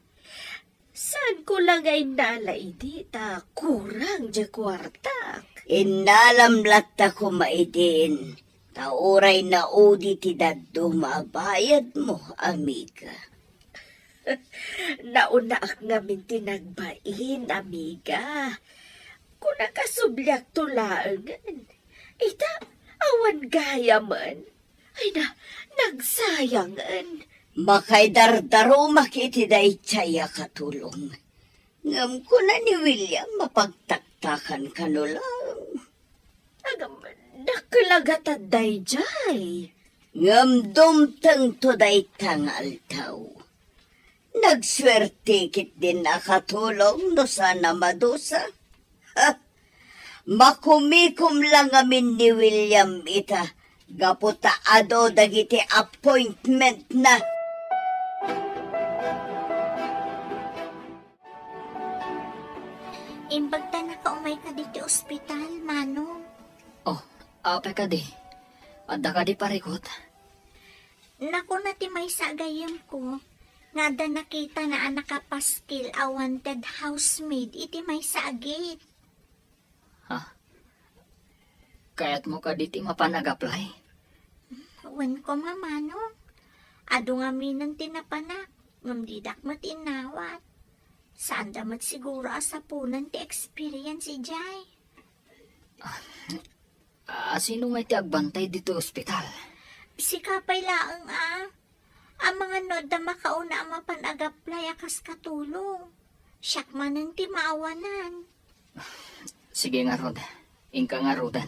Saanko la nga innala idi ta kurang diay kuartak. Innalam latta koma idin, ta uray naudi ti dadduma a bayadmo, amiga. Naunaak ngamin ti nagbain, amiga. Kuna kasubliakto laengen. Ita, awan gayamen. Ay na, nagsayangen. Makaidardarumak iti daydiay a katulong. Ngem kuna ni William, mapagtaktakan kano laeng. Agam, dakkel a gatad daydiay. Ngem dumtengto dayta nga aldaw. Nagsuerte ketdin a katulong no saan a madusa. Ha! Makumikom la ngamin ni William ita gapu ta adu dagiti appointmentna. Imbag ta nakaumayka ditoy ospital, Manong. Oh, apay kadi? Adda kadi parikut? Nakuna ti maysa a gayyemko nga adda nakitana a nakapaskil a wanted housemaid iti maysa a gate. Ha? Kayatmo kadi ti mapan ag-apply? Wen koma, Manong. Adu ngaminen ti napanak, ngem didak met innawat. Saanda met siguro a sapunen ti experience idiay. A, sino ngay ti agbantay ditoy ospital? Sika pay laeng a. Amangan no adda makauna a mapan ag-apply a kas katulong. Siak manen ti maawanan. Sige ngarud, inka ngaruden.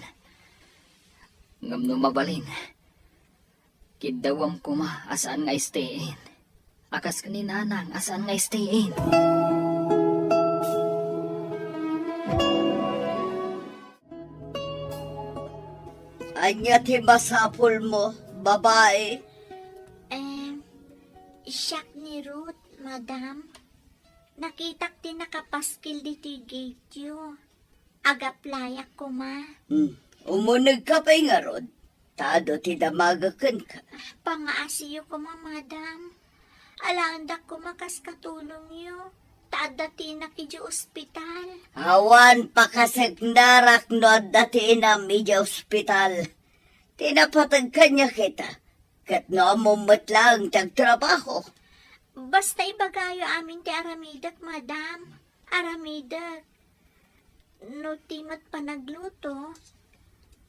Ngem no mabalin, kiddawam koma a saan nga stay in. A kas ken ni Nanang a saan nga stay in. Ania ti masapulmo, babai? Em, siak ni Ruth, madam. Nakitak ti nakapaskil ditoy gateyo. Ag-applyak koma. Hmm. Umunegka pay ngarud, ta adu ti damagek kenka. Pangaasiyo koma, madam. Alaendak koma kas katulongyo, ta adda tinak idiay ospital. Awan pakaseknarak no adda tinam idiay ospital. Ti napateg kaniak ita, ket no ammom met laeng ti agtrabaho. Basta ibagayo amin ti aramidek, madam. Aramidek. No ti met panagluto,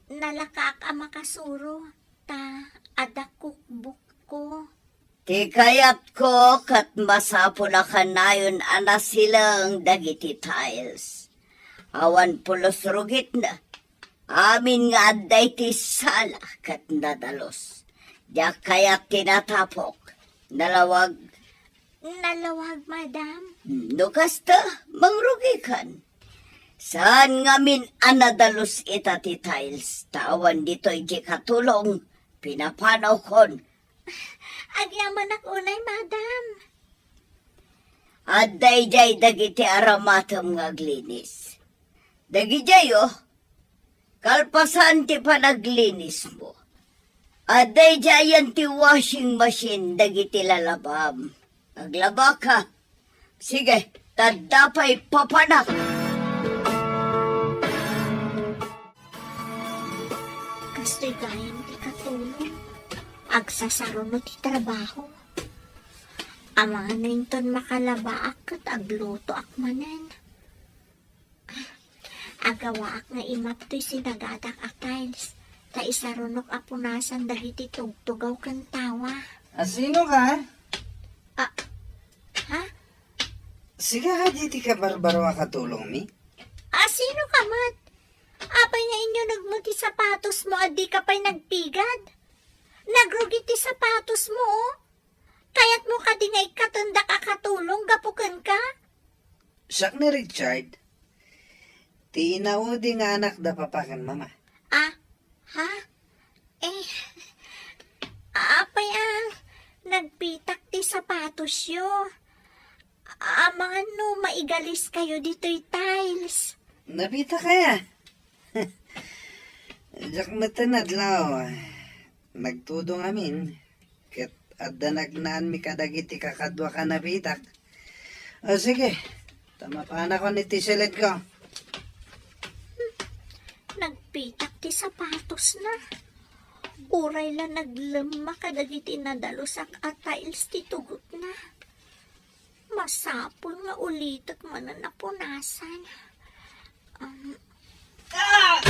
nalakaak a makasuro, ta adda cookbookko. Ti kayatko ket masapul a kanayon a nasileng dagiti tiles. Awan pulos rugitna. Amin nga adda iti sala ket nadalus. Diak kayat ti natapok. Nalawag. Nalawag, madam. No kasta, mangrugikan. Saan ngamin a nadalus ita ti tiles, ta awan ditoy ti katulong, pinapanawkon. Agyamanak unay, madam. Adda idiay dagiti aramatem nga aglinis. Dagidiay, oh. Kalpasan ti panaglinismo, adda idiayen ti washing machine dagiti lalabam. Aglabaka. Sige, tadda pay papanak. Kastoy gayam ti katulong. Agsasaruno ti trabaho. Amangan no inton makalabaak ket aglutoak manen. Agawaak nga imap toy sinagadak a tiles, ta isarunok a punasan dagiti tugtugaw ken tawa. A, sino ka? A, ha? Sika kadi ti kabarbaro a katulongmi? A, sino ka met? Apay nga inyunegmo ti sapatosmo a dika pay nagpigad? Nagrugi ti sapatosmo, oh. Kayatmo kadi nga ikkatendak a katulong gapu kenka? Siak ni Richard. Ti inaudi nga anak da papa ken mama. Ah, ha? Eh, apay a nagpitak ti sapatosyo? Amangan no maigaliskayo ditoy tiles. Napitak aya? Diak met adlaw. Nagtudong amin. Ket adda nagnaanmi kadagiti kakaduak a napitak. O, sige, ta mapanakon iti siledko. Nagpitak ti sapatosna. Uray la naglemma kadagiti nadalusak a tiles ti tugotna. Masapul nga ulitek manen a punasan. Um, ah!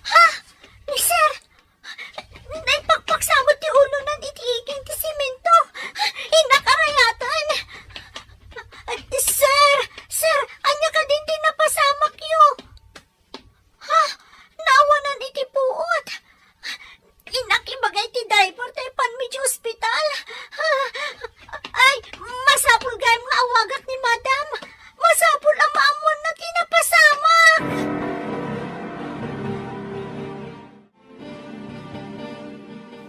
Ha? Ni Sir? Naipakpaksamot ti ulonan iti iging ti semento. Innak a rayaten. Sir! Sir! Ania kadin ti napasamakyo? Ha? Naawanan iti puot. Innak ibaga iti driver ta ipanmi iti ospital. Ay, masapul gayam nga awagak ni Madam. Masapul a maammuanna ti napasamak.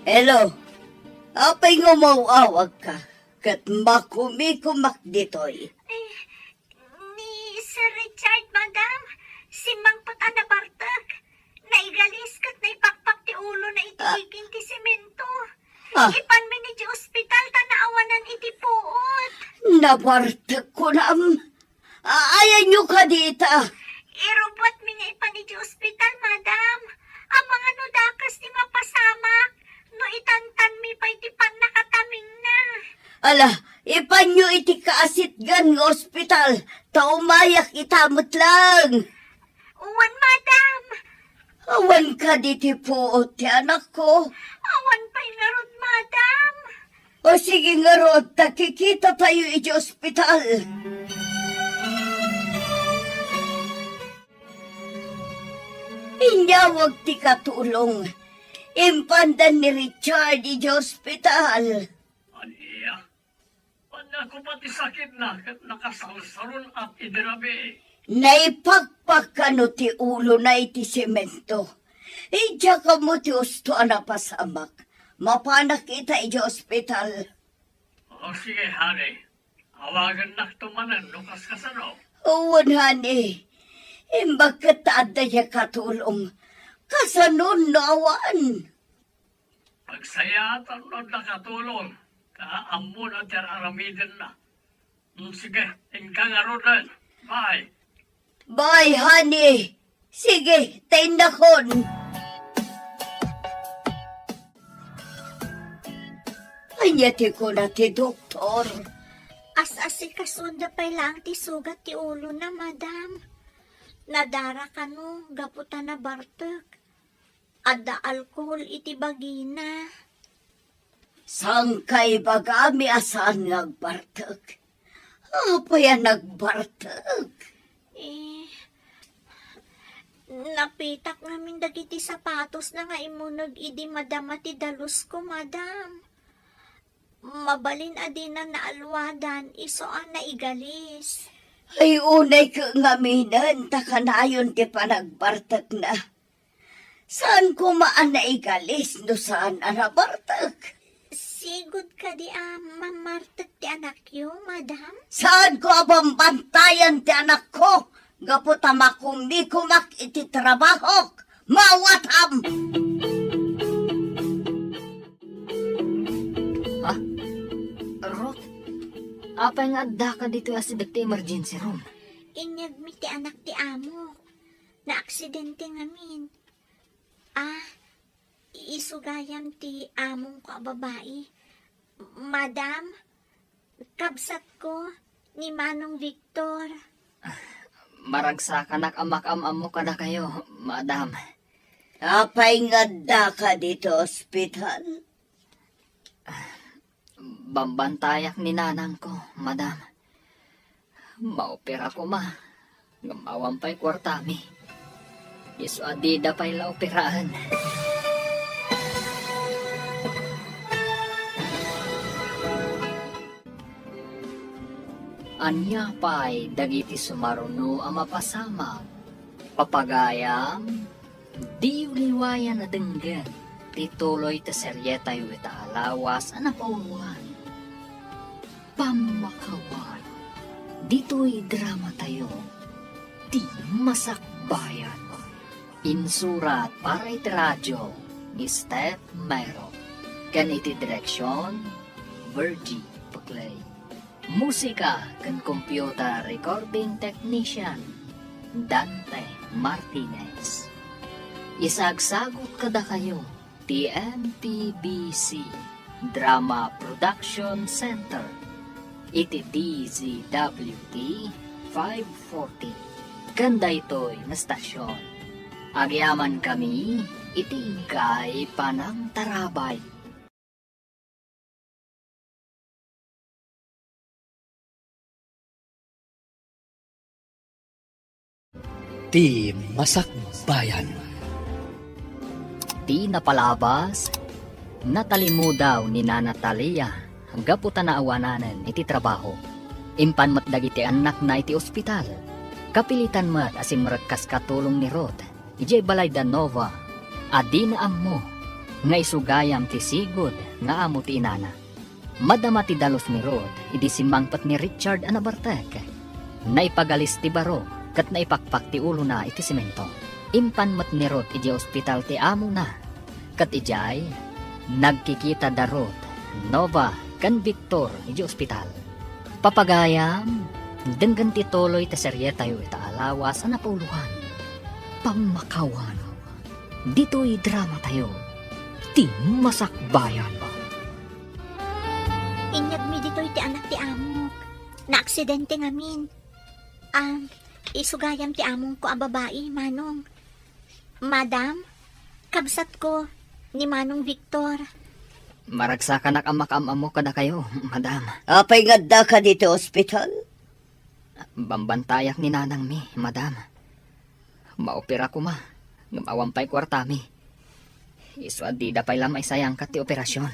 Hello. Apay nga umaw-awagka? Ket makumikumak ditoy. Eh, ni Sir Richard, Madam, simmangpet a nabartek. Naigalis ket naipakpak ti ulona iti Ah. iging ti semento. Ah. Ipanmi iti ospital ta naawanan iti puot. Nabartek kunam. Ayanyo kadi ita? Irubotmi nga ipan iti ospital, Madam. Amangan no dakes ti mapasamak no itantanmi pay ti pannakatamingna. Ala, ipanyo iti kaasitgan nga ospital, ta umayak ita met laeng. Wen, Madam. Awan kadi ti puot ti anakko? Awan pay ngarud, Madam. O sige ngarud, ta kikitatayo iti ospital. Inyawag ti katulong. Impanda ni Richard iti ospital. Ania? Ania ko pati sakitna ket nakasalsaron at idi rabii. Naipakpak kano ti ulona iti semento. Idiak ammo ti usto a napasamak. Mapanak ita iti ospital. O, sige, honey. Awagannakto manen no kaskasano. Wen, honey. Imbag ket ta adda diay katulong. Kasanon no awan? Agsayaatam no adda katulong, ta ammona ti ar-aramidenna. Mm, sige, inka ngaruden. Bye. Bye, honey. Sige, ta innakon. Ania ti kuna ti doktor? As-asikasuanda pay laeng ti sugat ti ulona, madam. Nadara kano gapu ta nabartek. Adda alkohol iti bagina. Saan ka ibagami a saan nga agbartek? Apay a nagbartek? Eh, napitak ngamin dagiti sapatosna nga immuneg idi madama ti dalusko, madam. Mabalin a dina naalwadan isu a naigalis. Ay, unay ket ngaminen ta kanayon ti panagbartekna. Saan koma a naigalis no saan a nabartek? Sigud kadi a mamartek ti anakyo, madam? Saan ko a bambantayan ti anakko gapu ta makumikumak iti trabahok? Maawatam! Ha? Ruth, apay nga addaka ditoy asideg ti emergency room? Inyegmi ti anak ti amo. Naaksidente ngamin. Ah, isu gayam ti amongko a babai. Madam, kabsatko ni Manong Victor. Maragsakanak a makaam-ammo kadakayo, madam. Apay nga addaka ditoy ospital? Bambantayak ni nanangko, madam. Maopera koma, ngem awan pay kuartami. Isu a dida pay la operaen. Ania pay dagiti sumaruno a mapasamak? Papagayam, diyo liwayan a denggen ti tuloy ti serietayo ita a lawas a napauluan, Pammakawar, ditoy dramatayo, Ti Masakbayan. Insurat para iti radio ni Steph Mero, ken iti direksion, Virgie Peclay. Musika ken computer recording technician, Dante Martinez. Isagsagut kadakayo ti M P B C Drama Production Center. iti D Z W T five forty. Ken daytoy nga stasyon, agyamankami iti iggay panangtarabay. Ti Masakbayan. Ti napalabas, natalimudaw ni Nana Talia gapu ta naawananen iti trabaho. Impan met dagiti annakna iti ospital. Kapilitan met a simrek kas katulong ni Ruth idiay balay da Nova a dina ammo nga isugayam ti sigud nga amo ti inana. Madama ti dalos ni Ruth idi simmangpet ni Richard a nabartek. Naipagalis ti baro ket naipakpak ti ulona iti semento. Impan met ni Ruth idiay ospital ti amona. Ket idiay, nagkikita da Ruth, Nova, ken Victor idiay ospital. Papagayam, denggen ti tuloy ti serietayo ita a lawas a napauloan, Pammakawanaw. Ditoy dramatayo, Ti Masakbayan. Inyegmi ditoy ti anak ti amok. Naaksidente ngamin. Ah, isugayam ti amongko a babai, Manong. Madam, kabsatko, ni Manong Victor. Maragsakanak a makaam-ammo kadakayo, Madam. Apay nga addaka ditoy ospital? Bambantayak ni nanangmi, Madam. Maopera koma, ngem awan pay kuartami. Isu a dida pay la maisayangkat ti operasion.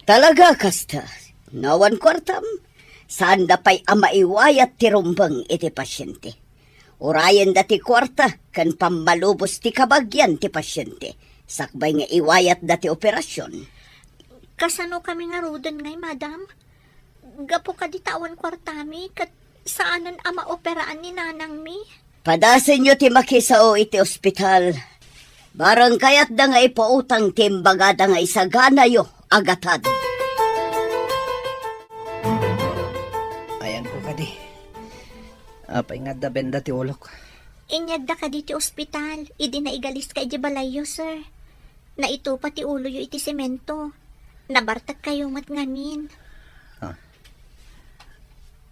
Talaga kasta? No awan kuartam, saanda pay a maiwayat ti rumbeng iti pasiente. Urayenda ti kuarta ken pammalubos ti kabagian ti pasiente, sakbay nga iwayatda ti operasion. Kasanokami ngaruden ngay, Madam? Gapu kadi ta awan kuartami ket saanen a maoperaan ni nanangmi. Padasenyo ti makisao iti ospital. Bareng kayatda nga ipautang ti imbagada nga isaganayo a gatad. Ayanko kadi. Apay nga adda benda ti ulok? Inyegda kadi ti ospital idi naigaliska idiay balayyo, sir. Naitupa ti uloyo iti semento. Nabartekkayo met ngamin. Ah.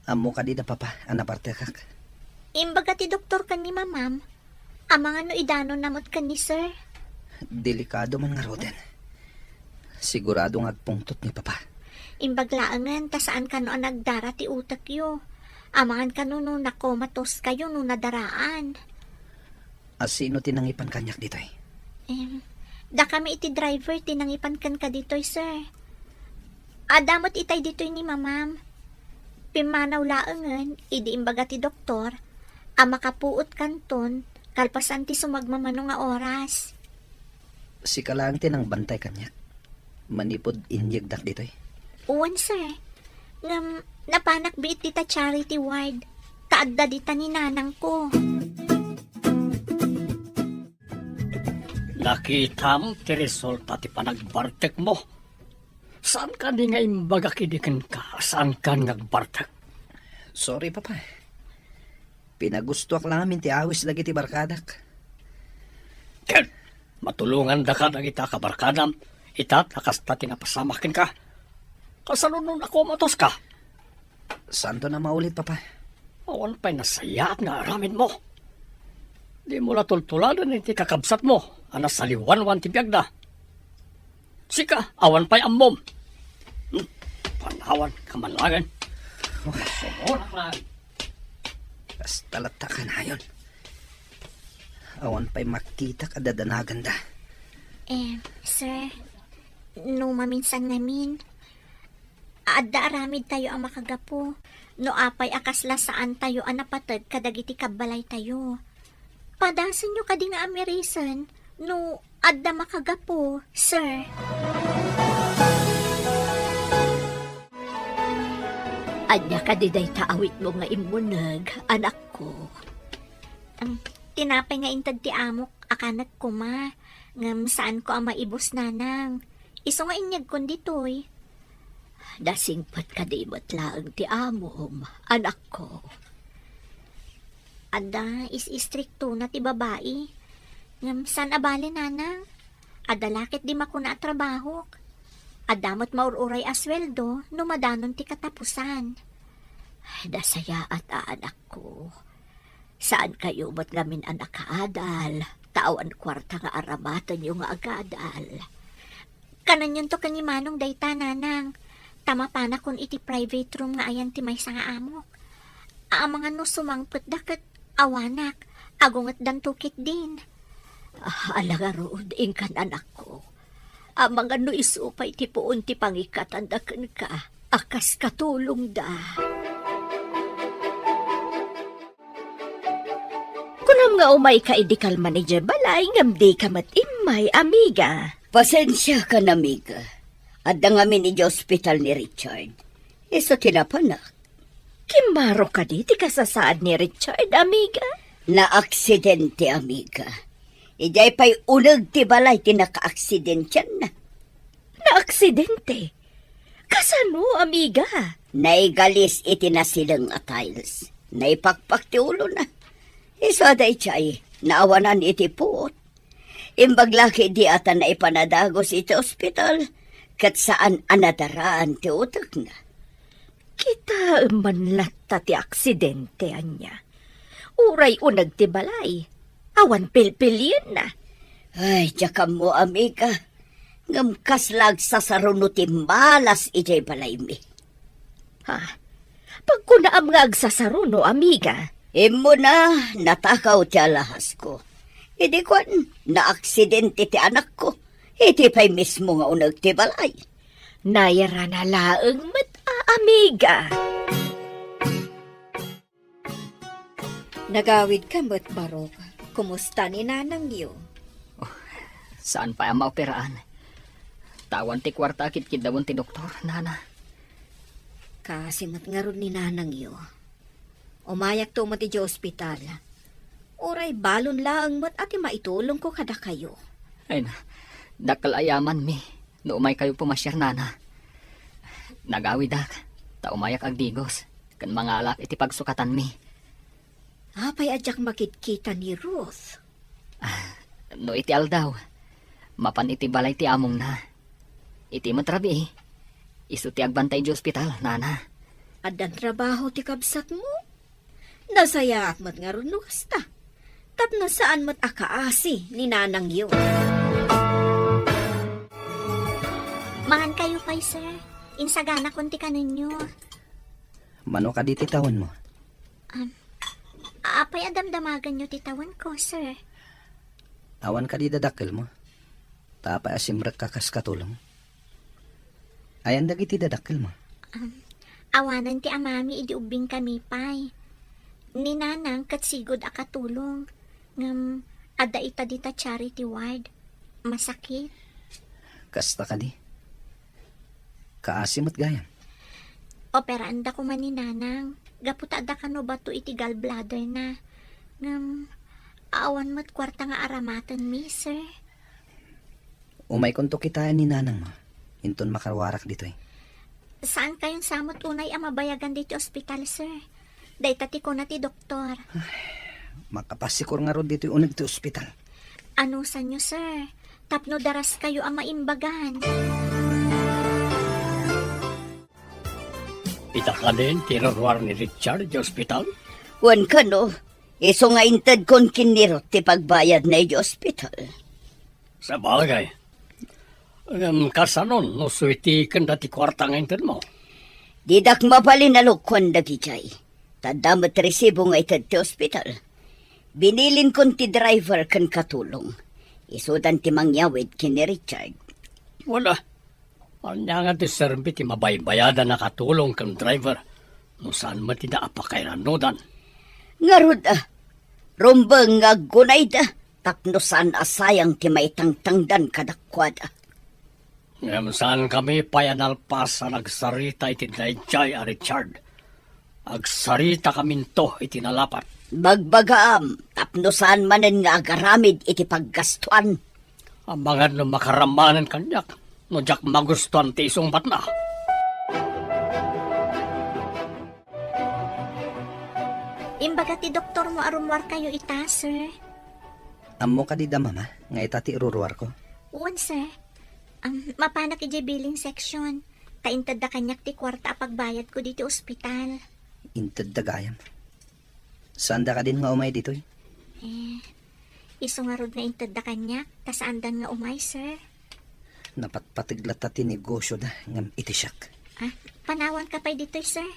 Ammo kadi da papa a nabartekak? Imbaga ti doktor ken ni mamam, amangan no idanonna met ken ni sir. Delikado man ngaruden. Sigurado nga agpungtot ni papa. Imbag laengen ta saan kano a nagdara ti utekyo. Amangan kano no nakomatoskayo no nadaraan. A sino ti nangipan kaniak ditoy? Em, dakami iti driver ti nangipan kenka ditoy, sir. Adda met itay ditoy ni mamam. Pimmanaw laengen idi imbaga ti doktor a makapuot kanton kalpasan ti sumagmamano nga oras. Sika laeng ti nangbantay kaniak manipud inyegdak ditoy? Wen, sir. Ngem napanak biit dita charity ward, ta adda dita ni nanangko. Nakitam ti resulta ti panagbartekmo. Saan kadi nga imbaga kidi kenka, saan kan nga agbartek? Sorry, Papa. Pinagustoak la ngamin ti awis dagiti barkadak. Ken, matulongandaka dagita kabarkadam, ita ta kasta ti napasamak kenka. Kasano no nakomatoska? Saanton a maulit, Papa. Awan pay nasayaat nga aramidmo. Dimo la tultuladen iti kakabsatmo a nasaliwanwan ti biagda. Sika, awan pay ammom. Hmm, panawan ka man laeng. Sumunak laeng. Kasta latta kanayon. Awan pay makitak a dadanaganda. Eh, sir, no maminsan ngamin, adda aramidtayo a makagapu no apay a kasla saantayo a napateg kadagiti kabbalaytayo. Padasenyo kadi nga amirisen no adda makagapu, sir. Ania kadi dayta awitmo nga immuneg, anakko? Am, tinapay nga inted ti amok a kanek koma, ngem saanko a maibus, nanang. Isu nga inyegkon ditoy. Nasingpet kadi met laeng ti amom, anakko? Adda, is-istriktona ti babai. Ngem saan a bale, nanang. Adda la ket di makuna a trabahok. Adda met maur-uray a sueldo no madanon ti katapusan. Nasayaat a anakko. Saan kayo met ngamin a nakaadal, ta awan kuarta nga aramatenyo nga agadal. Kananyonto ken ni Manong dayta, Nanang, ta mapanakon iti private room nga ayan ti maysa nga amok. Amangan no sumangpetda ket awanak, agungetdanto ketdin. Ah, ala ngarud, inkan anakko. Amangan no isu pay ti puon ti pangikatanda kenka a kas katulongda. Kunam nga umayka idi kalman idiay balay ngem dika met immay, amiga. Pasensiakan, amiga. Adda ngamin idiay ospital ni Richard. Isu ti napanak. Kimmaro kadi ti kasasaad ni Richard, amiga? Naaksidente, amiga. Idiay pay uneg ti balay ti nakaaksidentianna. Naaksidente? Kasano, amiga? Naigalis iti nasileng a tiles. Naipakpak ti ulona. Isu a daydiay, naawanan iti puot. Imbag la ketdi a ta naipan a dagus iti ospital, ket saan a nadaraan ti utekna. Kitaem man latta ti aksidente, ania? Uray uneg ti balay, awan pilpilienna. Ay, diak ammo, amiga. Ngem kasla agsasaruno ti malas idiay balaymi. Ha? Pagkunaam nga agsasaruno, amiga? Immuna, natakaw ti alahasko. Idi kuan, naaksidente ti anakko. Iti pay mismo nga uneg ti balay. Nairana laeng met a, amiga. Nagawidka met, Barok. Kumusta ni nanangyo? Oh, saan pay a maoperaan. Ta awan ti kuarta a kitkiddawen ti doktor, nana. Kaasi met ngarud ni nanangyo. Umayakto met idiay ospital. Uray balon laeng met a ti maitulongko kadakayo. Ay na, dakkel a yamanmi no umaykayo pumasiar, nana. Nagawidak, ta umayak agdigos, ken mangalak iti pagsukatanmi. Apay a diak makitkita ni Ruth? Ah, no iti aldaw, mapan iti balay ti amongna. Iti met rabii, isu ti agbantay idiay ospital, nana. Addan trabaho ti kabsatmo? Nasayaat met ngarud no kasta. Tapno saan met a kaasi ni nanangyo. Mangan kayo pay, sir. Insaganakon ti kanenyo. Mano kadi ti tawenmo? Um, apay a damdamaganyo ti tawenko, sir? Awan kadi dadakkelmo? Ta apay a simrekka kas katulong? Ayan dagiti dadakkelmo? Um, awanen ti amami idi ubbingkami pay. Ni nanang ket sigud a katulong. Ngem adda ita dita charity ward. Masakit. Kasta kadi? Kaasi met gayam. Operaanda koma ni nanang. Gapu ta adda kano bato iti gallbladder na. Ngem, awan met kuarta nga aramatenmi, sir. Umaykonto kitaen ni nanangmo, inton makaruarak ditoy. Saan kayon sa met unay a mabayagan ditoy ospital, sir? Dayta ti kuna ti doktor. Makapasikor ngarud ditoy uneg ti ospital. Anusanyo, sir? Tapno daras kayo a maimbagan. Ita kanen ti iruruar ni Richard di ospital? Wen kano, isu nga intedkon ken ni Ruth ti pagbayadna idiay ospital. Sabagay. Ngem kasanon no suiti ken dati kuarta nga intedmo? Didak mabalin a lukuan dagidiay. Ta adda met resibo nga ited ti ospital. Binilinkon ti driver ken katulong. Isudan ti mangyawid ken ni Richard. Wala. Ania nga ti serbi ti mabaybayadan a katulong ken driver no saan met ida a pakairannodan? Ngarud, a, rumbeng nga aggunayda tapno saan a sayang ti maitangtangdan kadakuada. Ngem saankami pay a nalpas a nagsarita iti daydiay a Richard. Agsaritakaminto iti nalapat. Bagbagaam tapno saan manen nga agaramid iti paggastuan. Amangan no makaram manen kaniak no diak magustuan ti isungbatna. Imbaga ti doktormo a rummuarkayo ita, sir. Ammo kadi da, Mama, nga ita ti iruruarko? Wen, sir. Am, mapanak idiay billing section. Ta intedda kaniak ti kuarta a pagbayadko ditoy ospital. Intedda gayam. Saanda kadin nga umay ditoy? Eh, isu ngarud nga intedda kaniak, ta saandan nga umay, sir. Napatpateg latta ti negosyoda ngem iti siak. Ah, panawanka pay ditoy, sir.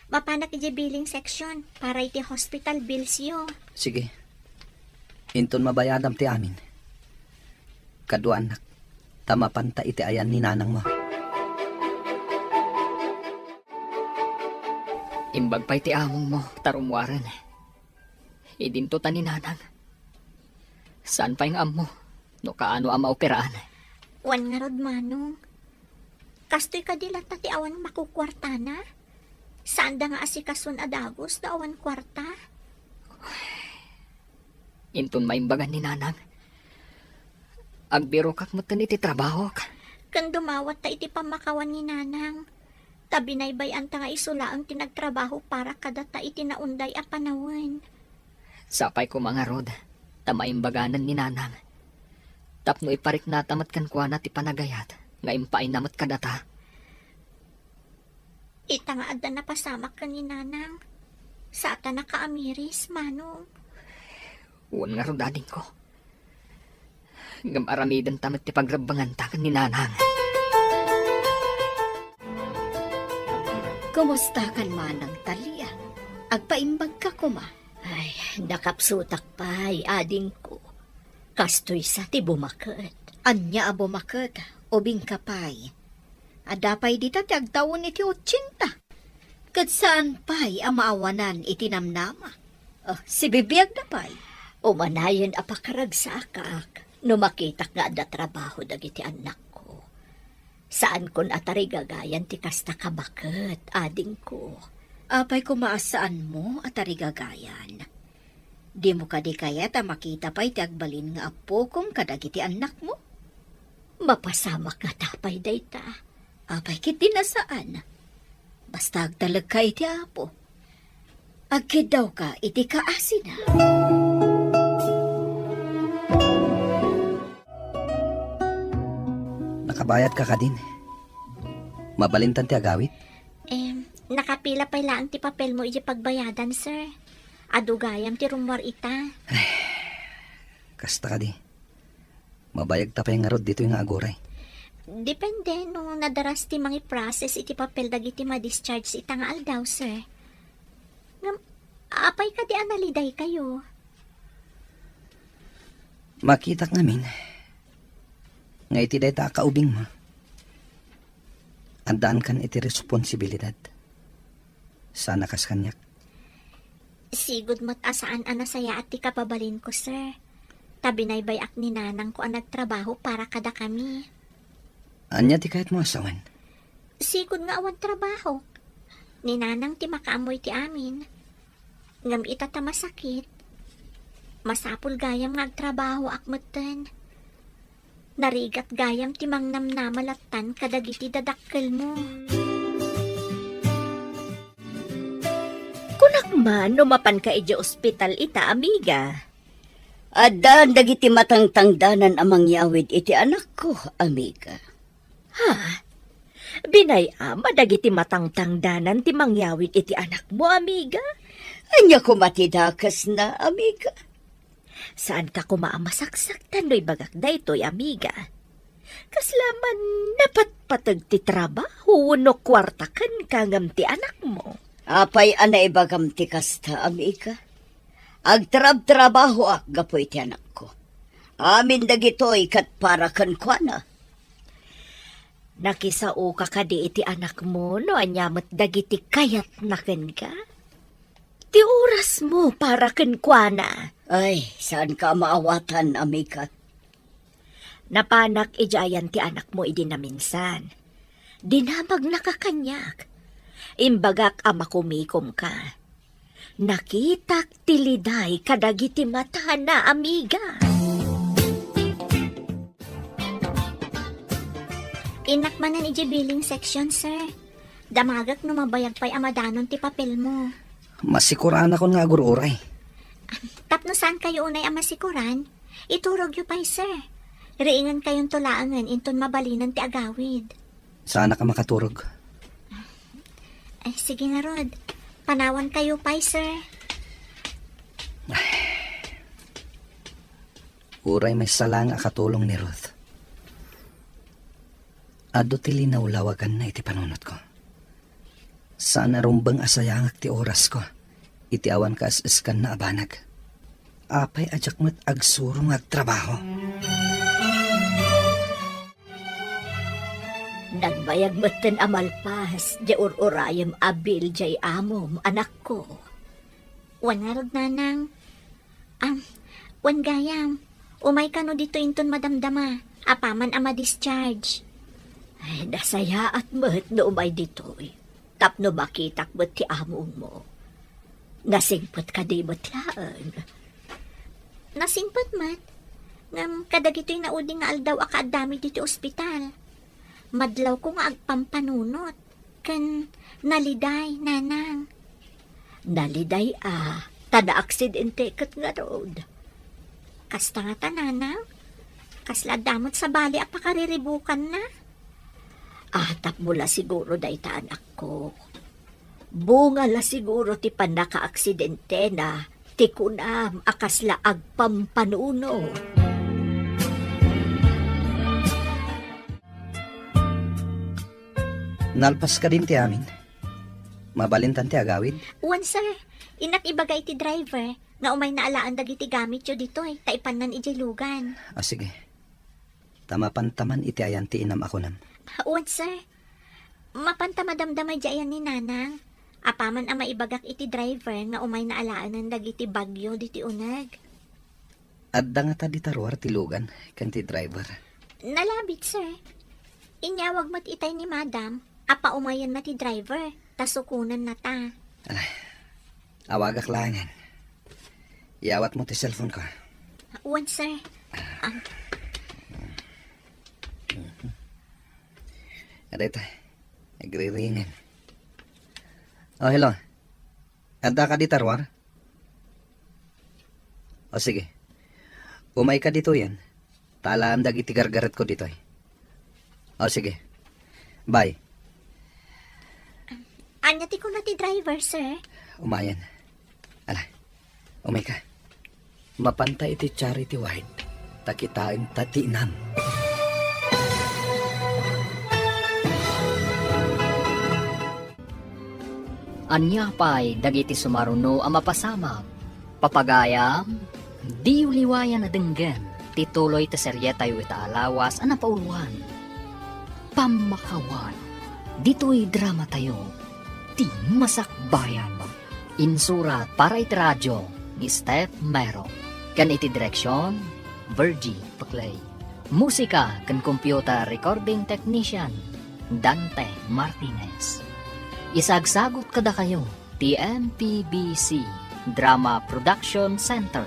Mapanak idiay billing section para iti hospital bills yo. Sige. Inton mabayadam ti amin, kaduaannak, ta mapanta iti ayan ni nanangmo. Imbag pay ti amongmo ta rummuaren. Idinto ta ni nanang. Saan pay nga ammo no kaano a maoperaan? Wen ngarud, manong. Kastoy kadi latta ti awan makukuartana? Saanda nga asikason a dagus no awan kuarta? Inton maimbagan ni nanang, agbirokak metten iti trabahok. Ken dumawatta iti pammakawan ni nanang. Ta binaybay-anta nga isu laeng ti nagtrabaho para kadata iti naunday a panawen. Sapay koma ngarud, ta maimbaganan ni nanang. Tapno ipariknata met kenkuana ti panagayat nga impaayna met kadata. Ita nga adda napasamak ken ni nanang, saanna a kaamiris, manong. Wen ngarud, adingko. Ngem aramidenta met ti pagrebbenganta ken ni nanang. Kumusta kan manang Talia? Agpaimbagka koma? Ay, nakapsutak pay, adingko. Kastoy sa ti bumaket. Ania a bumaket? Ubingka pay. Adda pay dita ti agtawen iti otsenta. Ket saan pay a maawanan iti namnama. Ah, sibibiagda pay. Umanayen a pakaragsaakak no makitak nga adda trabaho dagiti annakko. Saankon a tarigagayan ti kasta a baket, adingko. Apay koma a saanmo a tarigagayan? Dimo kadi kayat a makita pay ti agbalin nga appokom kadagiti annakmo? Mapasamak ngata pay dayta. Apay ketdi a saan? Basta agtalekka iti Apo. Agkiddawka iti kaasina. Nakabayadka kadin? Mabalintan ti agawid? Em, nakapila pay laeng ti papelmo idiay pagbayadan, sir. Adu gayam ti rummuar ita. Kasta kadi. Mabayagta pay ngarud ditoy nga aguray. Depende no nadaras ti mangiprocess iti papel dagiti ma-discharge ita nga aldaw, sir. Ngem, apay kadi a nalidaykayo? Makitak ngamin nga iti dayta a kaubingmo, addaankan iti responsibilidad. Saan a kas kaniak. Sigud met a saan a nasayaat ti kababalinko, sir. Ta binaybay-ak ni nanangko a nagtrabaho para kadakami. Ania ti kayatmo a sawen? Sigud nga awan trabahok. Ni nanang ti makaammo iti amin. Ngem ita ta masakit, masapul gayam nga agtrabahoak metten. Narigat gayam ti mangnamnama lattan kadagiti dadakkelmo. Kunak man no mapanka idiay ospital ita, amiga. Addan dagiti matangtangdanan a mangyawid iti anakko, amiga. Ha? Binay-am a dagiti matangtangdanan ti mangyawid iti anakmo, amiga? Ania koma ti dakesna, amiga? Saanka koma a masaksaktan no ibagak daytoy, amiga. Kasla man napatpateg ti trabaho wenno kuarta kenka ngem ti anakmo. Apay a naibagam ti kasta, amiga? Agtrabtrabahoak gapu iti anakko. Amin dagitoy ket para kenkuana. Nakisaoka kadi iti anakmo no ania met dagiti kayatna kenka? Ti orasmo para kenkuana. Ay, saanka a maawatan, amiga. Napanak idiay ayan ti anakmo idi naminsan. Dinamagnaka kaniak. Imbagak a makumikomka. Nakitak ti liday kadagiti matana, amiga. Innak manen idiay billing section, sir. Damagek no mabayag pay a madanon ti papelmo. Masikuranakon nga agur-uray. Tapno saankayo unay a masikuran, iturogyo pay, sir. Riingenkayonto laengen inton mabalinen ti agawid. Saanak a makaturog. Ay, sige ngarud. Panawankayo pay, sir. Uray maysa laeng a katulong ni Ruth. Adu ti linawlawaganna iti panunotko. Saan a rumbeng a sayangek ti orasko iti awan kaes-eskanna a banag. Apay a diak met agsuro nga agtrabaho? Nagbayag metten a malpas diay ur-urayem a bill diay amom, anakko. Wen ngarud, nanang. Am, wen gayam, umay kano ditoy inton madamdama, apaman a ma-discharge. Ay, nasayaat met no umay ditoy. Tapno makitak met ti amongmo. Nasingpet kadi met laeng? Nasingpet met. Ngem kadagitoy naudi nga aldaw a kaaddami ditoy ospital, madlawko nga agpampanunot ken naliday, nanang. Naliday a, ta naaksidente ket ngarud. Kasta ngata, nanang? Kasla adda met sabali a pakariribukanna? Ah, tapno la siguro dayta, anakko. Bunga la siguro ti pannakaaksidentena ti kunam a kasla agpampanunot. Nalpas kadin ti amin? Mabalintan ti agawid? Wen, sir. Innak ibaga iti driver nga umayna alaen dagiti gamityo ditoy ta ipannan idiay lugan. Ah, sige. Ta mapanta man iti ayan ti inam a kunam. Wen, sir. Mapanta madamdama idiay ayan ni Nanang. Apaman a maibagak iti driver nga umayna alaenen dagiti bagyo ditoy uneg. Adda ngata dita ruar ti lugan ken ti driver? Nalabit, sir. Inyawag met itay ni Madam a paumayenna ti driver, ta sukonannata. Ala, awagak laengen. Iyawatmo ti cellphone-ko. Wen, sir. Am. Adda ita. Nagriringen. Oh, hello. Adda ka dita ruar? O sige. Umayka ditoyen. Ta alaem dagiti gargaretko ditoy. O sige. Bye. Ania ti kuna ti driver, sir? Umayen. Ala, umayka. Mapanta iti charity ward, ta kitaenta ti inam. Ania pay dagiti sumaruno a mapasamak? Papagayam, diyo liwayan a denggen ti tuloy ti serietayo ita a lawas a napauluan, Pammakawan. Ditoy dramatayo, ti Masakbayan. Insurat para iti radio ni Steph Mero, ken iti direksion, Virgie Paclay. Musika ken computer recording technician, Dante Martinez. Isagsagut kadakayo ti M P B C Drama Production Center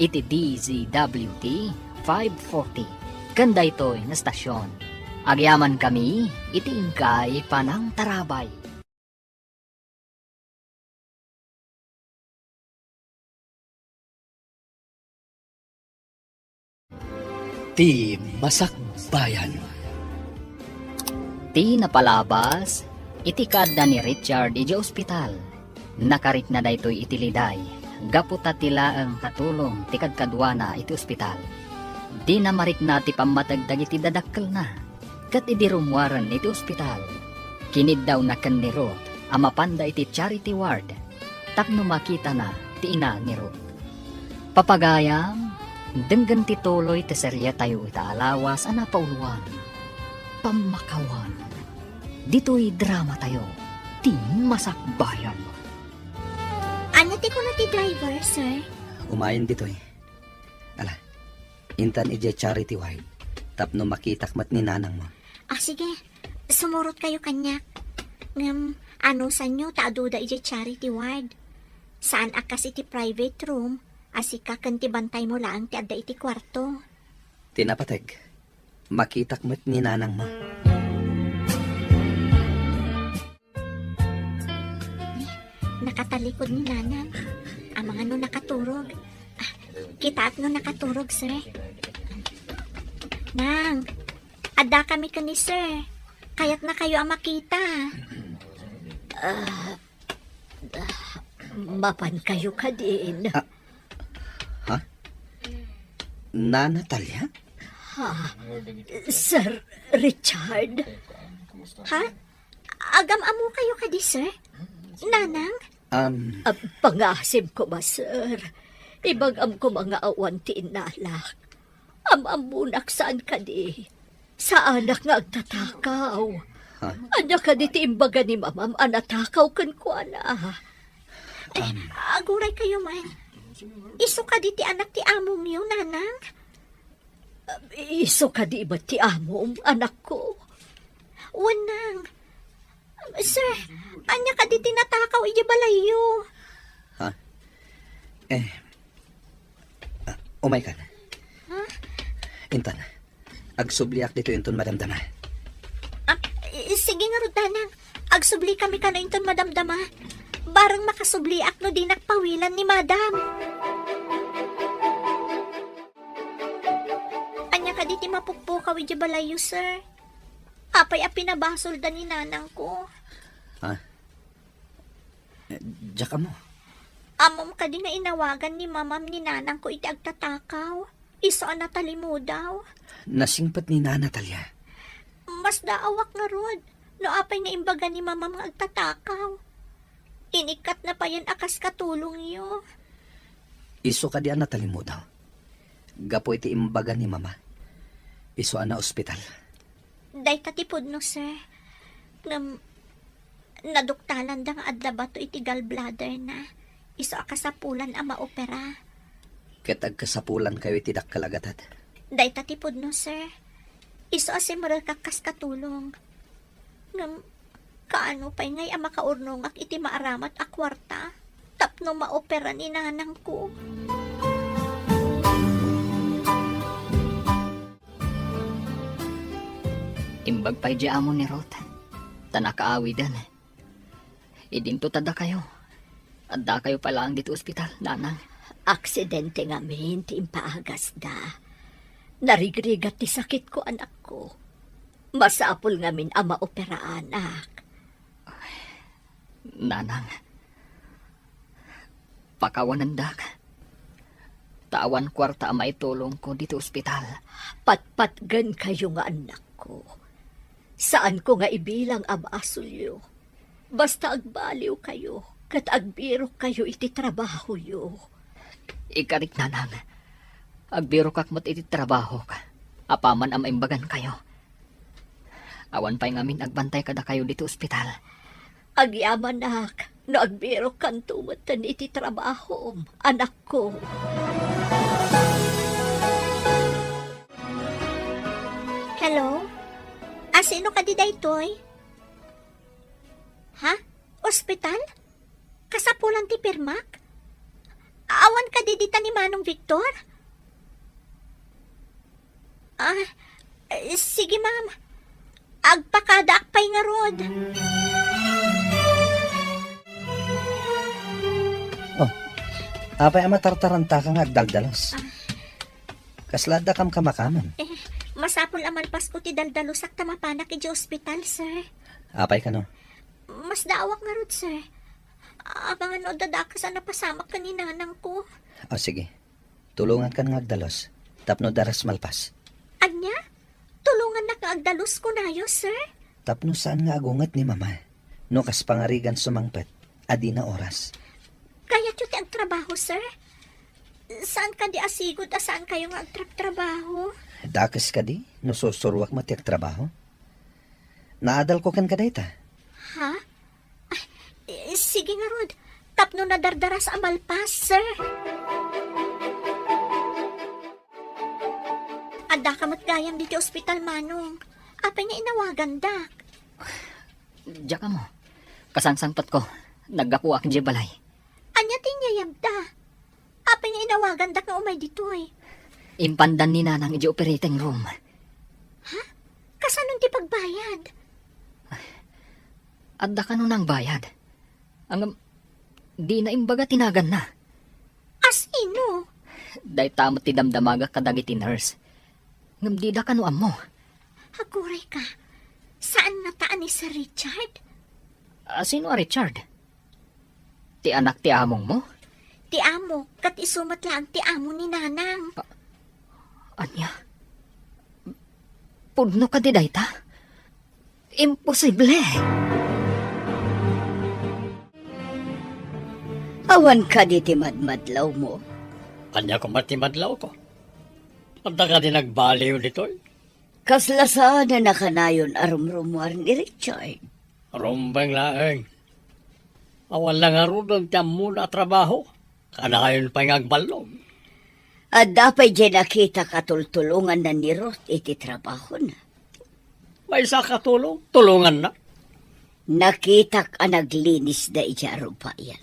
iti D Z W T five forty ken daytoy nga stasyon. Agyamankami iti inkay panangtarabay. Ti Masakbayan. Ti napalabas iti kaadda ni Richard idiay ospital. Nakarikna daytoy iti liday gapu ta ti laeng katulong ti kadkaduana iti ospital. Dina marikna ti pammateg dagiti dadakkelna. Ket idi rummuaren iti ospital, kiniddawna ken ni Ruth a mapanda iti charity ward tapno makitana ti ina ni Ruth. Papagayam, denggen ti tuloy ti serietayo ita a lawas a napauluan, Pammakawan. Ditoy dramatayo, ti Masakbayan. Ania ti kuna ti driver, sir? Umayen ditoy. Ala, intan idiay charity ward tapno makitak met ni nanangmo. Ah, sige. Sumurotkayo kaniak. Ngem, anusanyo ta aduda idiay charity ward. Saan a kas iti private room a sika ken ti bantaymo laeng ti adda iti kuarto. Ti napateg, makitak met ni nanangmo. Nakatalikod ni Nanang. Amangan no nakaturog. Ah, kitaat no nakaturog, sir. Nang, adda kami ken ni sir. Kayatnakayo a makita. Ah, Mapan kayo kadin. Ah, ha? Nana Talia? Ha? Sir Richard? Ha? Agam-ammo kayo kadi, sir? Nanang? Um, Ah, pangasim ko ba, sir? Ibagam ko nga awan ti innalak. Am-ammonak saan kadi? Saanak nga agtatakaw. Ha? Ania kadi ti imbaga ni mamam a natakaw kenkuana? Ay, Um, aguray kayo man. Isu kadi ti anak ti amongyo, nanang? Isu kadi met ti amom, anakko? Wen, nang. Sir, ania kadi ti natakaw idiay balayyo? Ha? Eh, ah, umaykan. Ha? Intan, agsubliak ditoy inton madamdama. Ah, i-, sige ngarud, nanang. Agsubli kami kano inton madamdama. Bareng makasubliak no dinak pawilan ni madam. Ania kadi ti mapukpukaw idiay balayyo, sir? Apay a pinabasolda ni nanangko? Ha? Eh, diak ammo. Ammom kadi nga inawagan ni mamam ni nanangko iti agtatakaw? Isu a natalimudaw? Nasingpet ni Nana Talia. Masdaawak ngarud no apay nga imbaga ni mamam nga agtatakaw. Inikkatna payen a kas katulongyo. Isu kadi a natalimudaw? Gapu iti imbaga ni mama, isu a naospital. Dayta ti pudno, sir. Ngem, naduktalanda nga adda bato iti gallbladderna. Isu a kasapulan a maopera. Ket agkasapulankayo iti dakkel a gatad. Dayta ti pudno, sir. Isu a simrekak kas katulong. Ngem, kaano pay ngay a makaurnongak iti maaramat a kuarta tapno maopera ni nanangko? Imbag pay di amo ni Ruth, ta nakaawiden. Idinto ta dakayo. Addakayo pay laeng ditoy ospital, nanang. Aksidente ngamin ti impaagasda. Narigrigat ti sakitko, anakko. Masapul ngamin a maoperaanak. Nanang, pakawanendak. Ta awan kuarta a maitulongko ditoy ospital. Patpatgenkayo nga annakko. Saanko nga ibilang a basolyo. Basta agbaliwkayo ket agbirokkayo iti trabahoyo. Ikarik, nanang. Agbirokak met iti trabahok apaman a maimbagankayo. Awan pay ngamin agbantay kadakayo ditoy ospital. Agyamanak no agbirokkanto metten iti trabahom, anakko. Hello? A, sino kadi daytoy? Ha? Ospital? Kasapulan ti pirmak? Awan kadi dita ni Manong Victor? Ah, eh, sige, ma'am. Agpakadaak pay ngarud. Oh, apay a matartarantaka nga agdaldalos? Ah. Kasla adda kamkamakaman? Eh, masapul a malpasko ti daldalusak ta mapanak idiay ospital, sir. Apay kano? Masdaawak ngarud, sir. Amangan no adda dakes a napasamak ken ni nanangko. Ah, sige. Tulongankan nga agdalus tapno daras malpas. Ania? Tulongannak nga agdalus kunayo, sir? Tapno saan nga agunget ni Mama no kas pangarigan sumangpet a dina oras. Kayatyo ti agtrabaho, sir? Saan kadi a sigud a saankayo nga agtrabtrabaho? Dakes kadi no sursuruak met ti agtrabaho? Naadalko kenka dayta. Ha? Ay, eh, sige ngarud. Tapno nadardaras a malpas, sir. Addaka met gayam ditoy ospital, Manong. Apay nga inawagandak? Diak ammo. Kasangsangpetko. Naggapuak idiay balay. Ania ti inyayabda? Apay nga inawagandak nga umay ditoy? Impandan ni Nanang idiay operating room. Ha? Kasano ti pagbayad? Adda kano nangbayad? Ngem, dina imbaga ti naganna. A sino? Dayta met ti damdamagak kadagiti nurse. Ngem dida kano ammo. Aguray ka. Saan ngata a ni Sir Richard? A sino a Richard? Ti anak ti amongmo? Ti amo, ket isu met laeng ti amo ni Nanang. A-, ania? Pudno kadi dayta? Imposible! Awan kadi ti madmadlawmo? Ania koma ti madlawko? Adda kadi nagbaliw ditoy? Kasla saan a kanayon a rumrumuar ni Richard? Rumbeng laeng. Awan la ngaruden ti ammona a trabaho. Kanayon pay nga agballog. Adda pay diay nakitak a tultulonganna ni Ruth iti trabahona? Maysa a katulong, tulonganna. Nakitak a naglinisda idiay arubayan.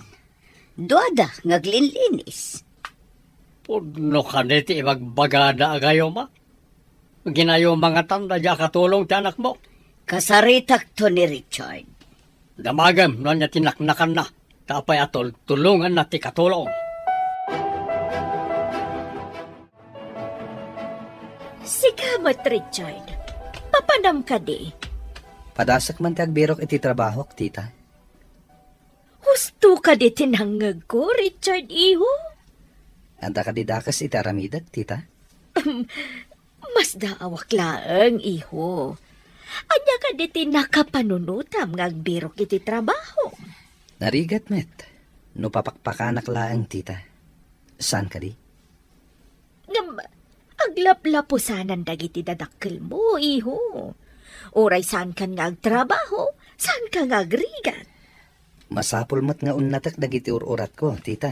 Duada nga aglinlinis. Pudno kadi ti ibagbagada a gayuma? Ginayuma ngatan daydiay a katulong ti anakmo? Kasaritakto ni Richard. Damagem no ania ti naknakanna, ta apay a tultulonganna ti katulong. Sika met, Richard. Papanam kadi? Padasek man ti agbirok iti trabahok, tita. Husto kadi ti nangngegko, Richard, iho? Adda kadi dakes iti aramidek, tita? Masdaawak laeng, iho. Ania kadi ti nakapanunotam nga agbirok iti trabaho? Narigat met, no papakpakanak laeng, tita. Saan kadi? Ngem, aglaplapusanan dagiti dadakkelmo, iho. Uray saankan nga agtrabaho, saanka nga agrigat. Masapul met nga unnatek dagiti ur-uratko, tita.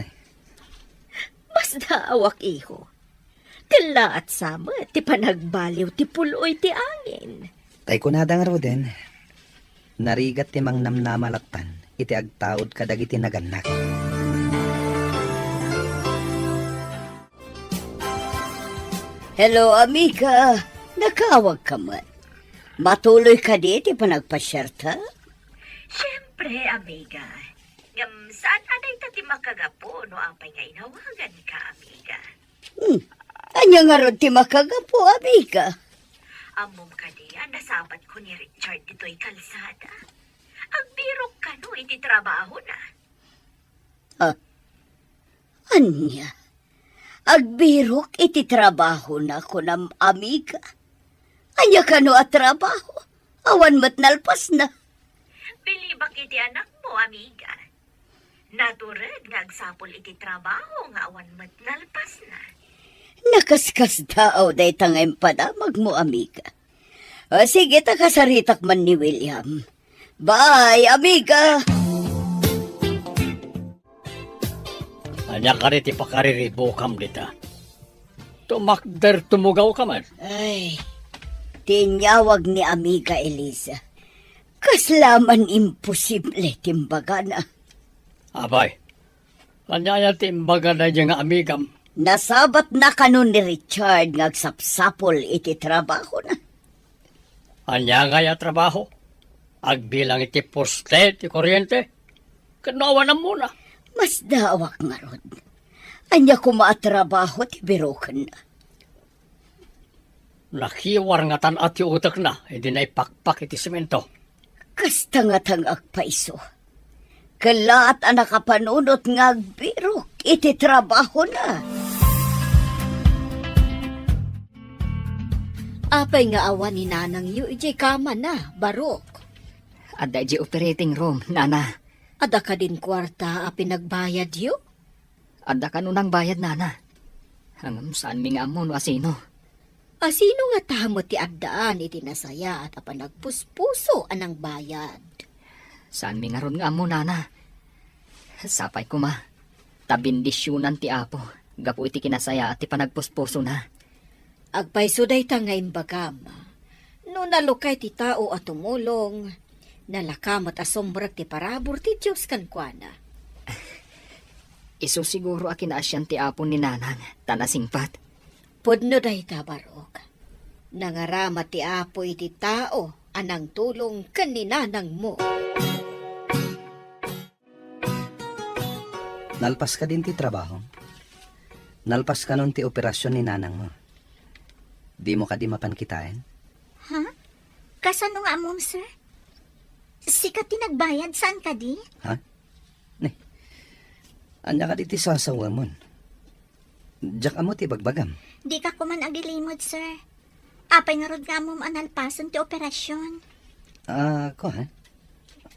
Masdaawak, iho. Kellaat sa met ti panagbaliw ti pul-oy ti angin. Tay kunada ngaruden, narigat ti mangnamnama lattan iti agtaud kadagiti nagannak. Hello, amiga. Nakaawagka met. Matuloy kadi ti panagpasiarta? Siempre, amiga. Ngem saan a dayta ti makagapu no apay nga inawaganka, amiga. Hmm. Ania ngarud ti makagapu, amiga? Ammom kadi a nasabatko ni Richard ditoy kalsada? Agbirok kano iti trabahona. Ah, ania? Agbirok iti trabahona, kunam, amiga? Ania kano a trabaho? Awan met nalpasna. Bilibak iti anakmo, amiga. Natured nga agsapul iti trabaho nga awan met nalpasna. Nakaskasdaaw dayta nga impadamagmo, amiga. O, sige, ta kasaritak man ni William. Bye, amiga! Ania kadi ti pakariribukam dita? Tumakder, tumugawka man. Ay, ti inyawag ni Amiga Eliza. Kasla man imposible ti imbagana. Apay, ania aya ti imbaga daydiay nga amigam? Nasabatna kano ni Richard nga agsapsapul iti trabahona. Ania ngay a trabaho? Agbilang iti poste ti kuryente? Ket no awan ammona? Masdaawak ngarud. Ania koma a trabaho ti birokenna? Nakiwar ngatan a ti utekna idi naipakpak iti semento. Kasta ngatan nga agpayso. Kellaat a nakapanunot nga agbirok iti trabahona. Apay nga awan ni nanangyo idiay kamana, Barok? Adda idiay operating room, nana. Adda kadin kuarta a pinagbayadyo? Adda kano nangbayad, nana. Ngem saanmi nga ammo no asino. Asino ngata met ti addaan iti nasayaat a panagpuspuso a nangbayad? Saanmi ngarud nga ammo, nana. Sapay koma, ta bendisionan ti Apo gapu iti kinasayaat ti panagpuspusona. Agpayso dayta nga imbagam. No nalukay ti tao a tumulong, nalaka met a sumrek ti parabur ti Dios kenkuana. Isu siguro a kinaasian ti Apo ni Nanang, ta nasingpat. Pudno dayta, Barok. Nangarama ti Apo iti tao a nangtulong ken ni nanangmo. Nalpas kadin ti trabahom? Nalpas kanon ti operasion ni nanangmo? Dimo kadi mapan kitaen? Ha? Kasano nga ammom, sir? Sika ti nagbayad, saan kadi? Ha? Ne. Ania kadi ti sasawamon? Diak ammo ti ibagbagam. Dika koman agilimod, sir. Apay ngarud nga ammom a nalpasen ti operasyon? Ah, ko, ha?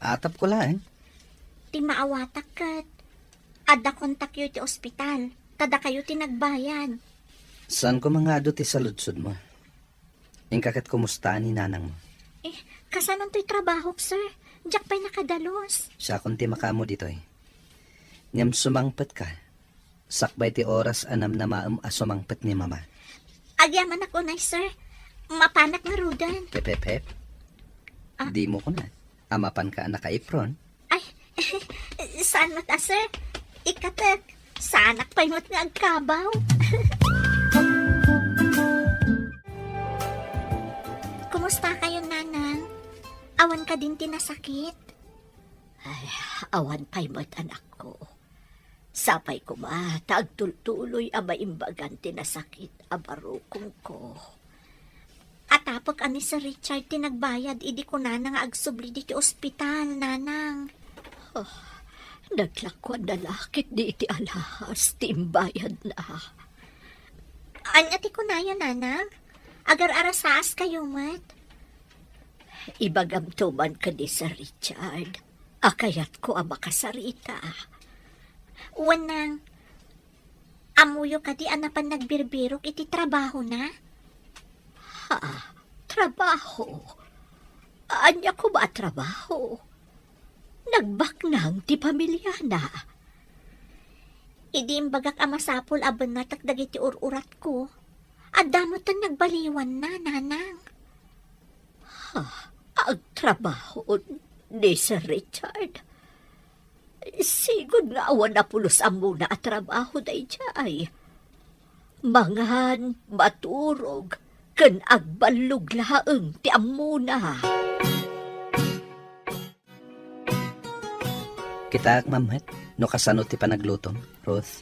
Atapko laeng. Ti maawatak ket adda kontakyo iti ospital. Ta dakayo ti nagbayad. Saan koma nga adu ti saludsodmo? Inka ket kumusta ni nanangmo? Eh, kasanontoy trabahok, sir? Diak pay nakadalus. Siakon ti makaammo ditoy. Ngem sumangpetka. Sakbay ti oras a namnamaem a sumangpet ni Mama. Agyamanak unay, sir. Mapanak ngaruden. Pep, pep, pep. Ah. Dimo kuna a mapanka a naka-apron? Ay, saan met a, sir? Ikatek, saanak pay met nga agkabaw. Kumusta kayo, Nanang? Awan kadin ti nasakit? Ay, awan pay met, anakko. Sapay koma ta agtultuloy a maimbagan ti nasakit a barukongko. Atapek a ni Sir Richard ti nagbayad idi kunana nga agsubli ditoy ospital, Nanang. Oh, naglakuan na la ketdi iti alahas ti imbayadna. Ania ti kunayo, Nanang? Agar-arasaas kayo met. Ibagamto man ken ni Sir Richard a kayatko a makasarita. Wen, Nang, ammoyo kadi a napan nagbirbirok iti trabahona? Ha? Trabaho? Ania koma a trabaho? Nagbaknang ti pamiliana. Idi imbagak a masapul a bennatek dagiti ur-uratko, adda metten nagbaliwanna, Nanang. Ha? Agtrabaho ni Sir Richard? Sigud nga awan a pulos ammona a trabaho daydiay. Mangan, maturog, ken agballog laeng ti ammona. Kitaak man met no kasano ti panaglutom, Ruth.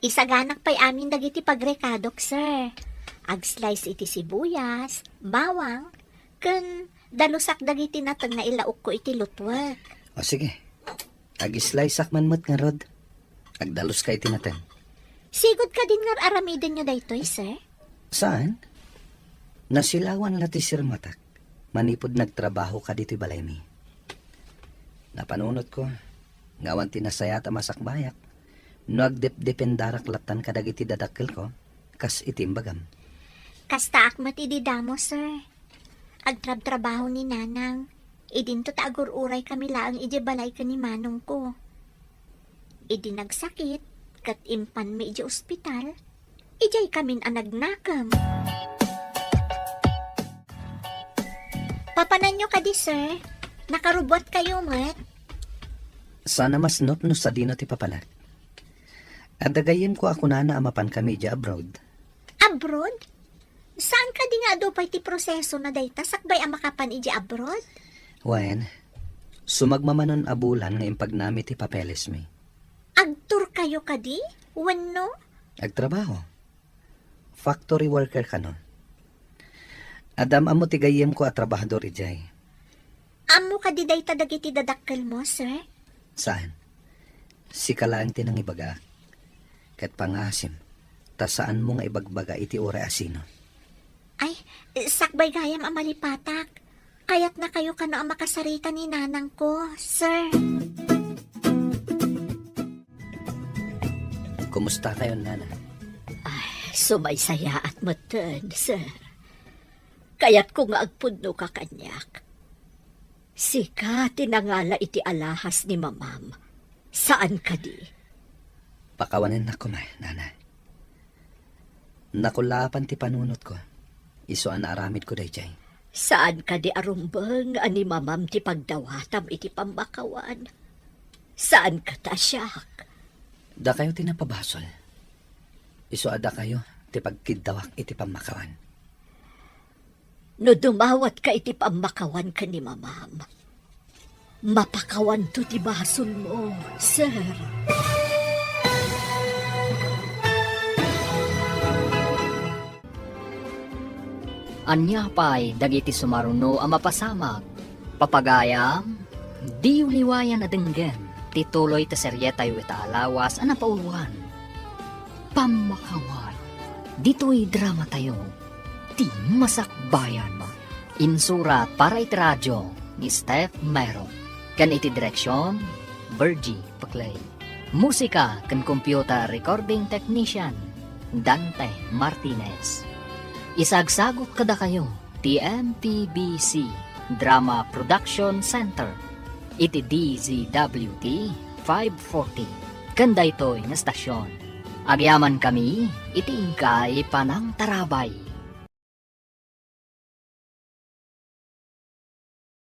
Isaganak pay amin dagiti pagrekadok, sir. Ag-slice iti sibuyas, bawang, ken dalusak dagiti nateng nga ilaokko iti lutuek. O sige. Ag-sliceak man met ngarud. Agdaluska iti nateng. Sigud kadin nga ar-aramidenyo daytoy, sir? Saan? Nasilawan la ti sirmatak manipud nagtrabaho ka ditoy balaymi. Napanunotko nga awan ti nasayaat a masakbayak no agdepdependarak lattan kadagiti dadakkelko, kas iti imbagam. Kastaak met idi damo, sir. Agtrabtrabaho ni Nanang. Idinto ta agur-uray kami laeng idiay balay ken ni manongko. Idi nagsakit, ket impanmi idiay ospital, idiay kamin a nagnakem. Papananyo kadi, sir? Nakarubbuat kayo met? Sana masnop no sadino ti papanak. Adda gayyemko a kunana a mapan kami idiay abroad. Abroad? Saan kadi nga adu pay ti proseso na dayta sakbay a makapan idiay abroad? Wen, sumagmamanon a bulan nga impagnami ti papelesmi. Agtour kayo kadi? Wenno? Agtrabaho. Factory worker kano. Adda am-ammo ti gayyemko a trabahador idiay. Ammo kadi dayta dagiti dadakkelmo, sir? Saan? Sika laeng ti nangibagaak. Ket pangasim, ta saanmo nga ibagbaga iti uray a sino. Ay, sakbay gayam a malipatak. Kayatnakayo kano a makasarita ni nanangko, sir. Kumusta kayo, Nana? Ay, sumaysayaat metten, sir. Kayatko nga agpudnoka kaniak. Sika ti nangala iti alahas ni mamam. Saan kadi? Pakawanennak koma, Nana. Nakulaapan ti panunotko. Isu a naaramidko daydiay. Saan kadi a rumbeng a ni mamam ti pagdawatam iti pammakawan? Saan kadi a siak? Dakayo ti napabasol. Isu a dakayo ti pagkiddawak iti pammakawan. No dumawatka iti pammakawan ken ni mamam, mapakawanto ti basolmo, sir. Ania pay dagiti sumaruno a mapasamak? Papagayam, diyo liwayan a denggem. ti tuloy ti serietayo ita a lawas a napauluan. Pammakaway. Ditoy dramatayo, ti masakbayan. Insurat para iti radio ni Steph Mero, ken iti direksion, Virgie Paclay. Musika ken computer recording technician, Dante Martinez. Isagsagut kadakayo ti M P B C Drama Production Center iti D Z W T five forty ken daytoy nga stasyon. Agyamankami iti inkay panangtarabay.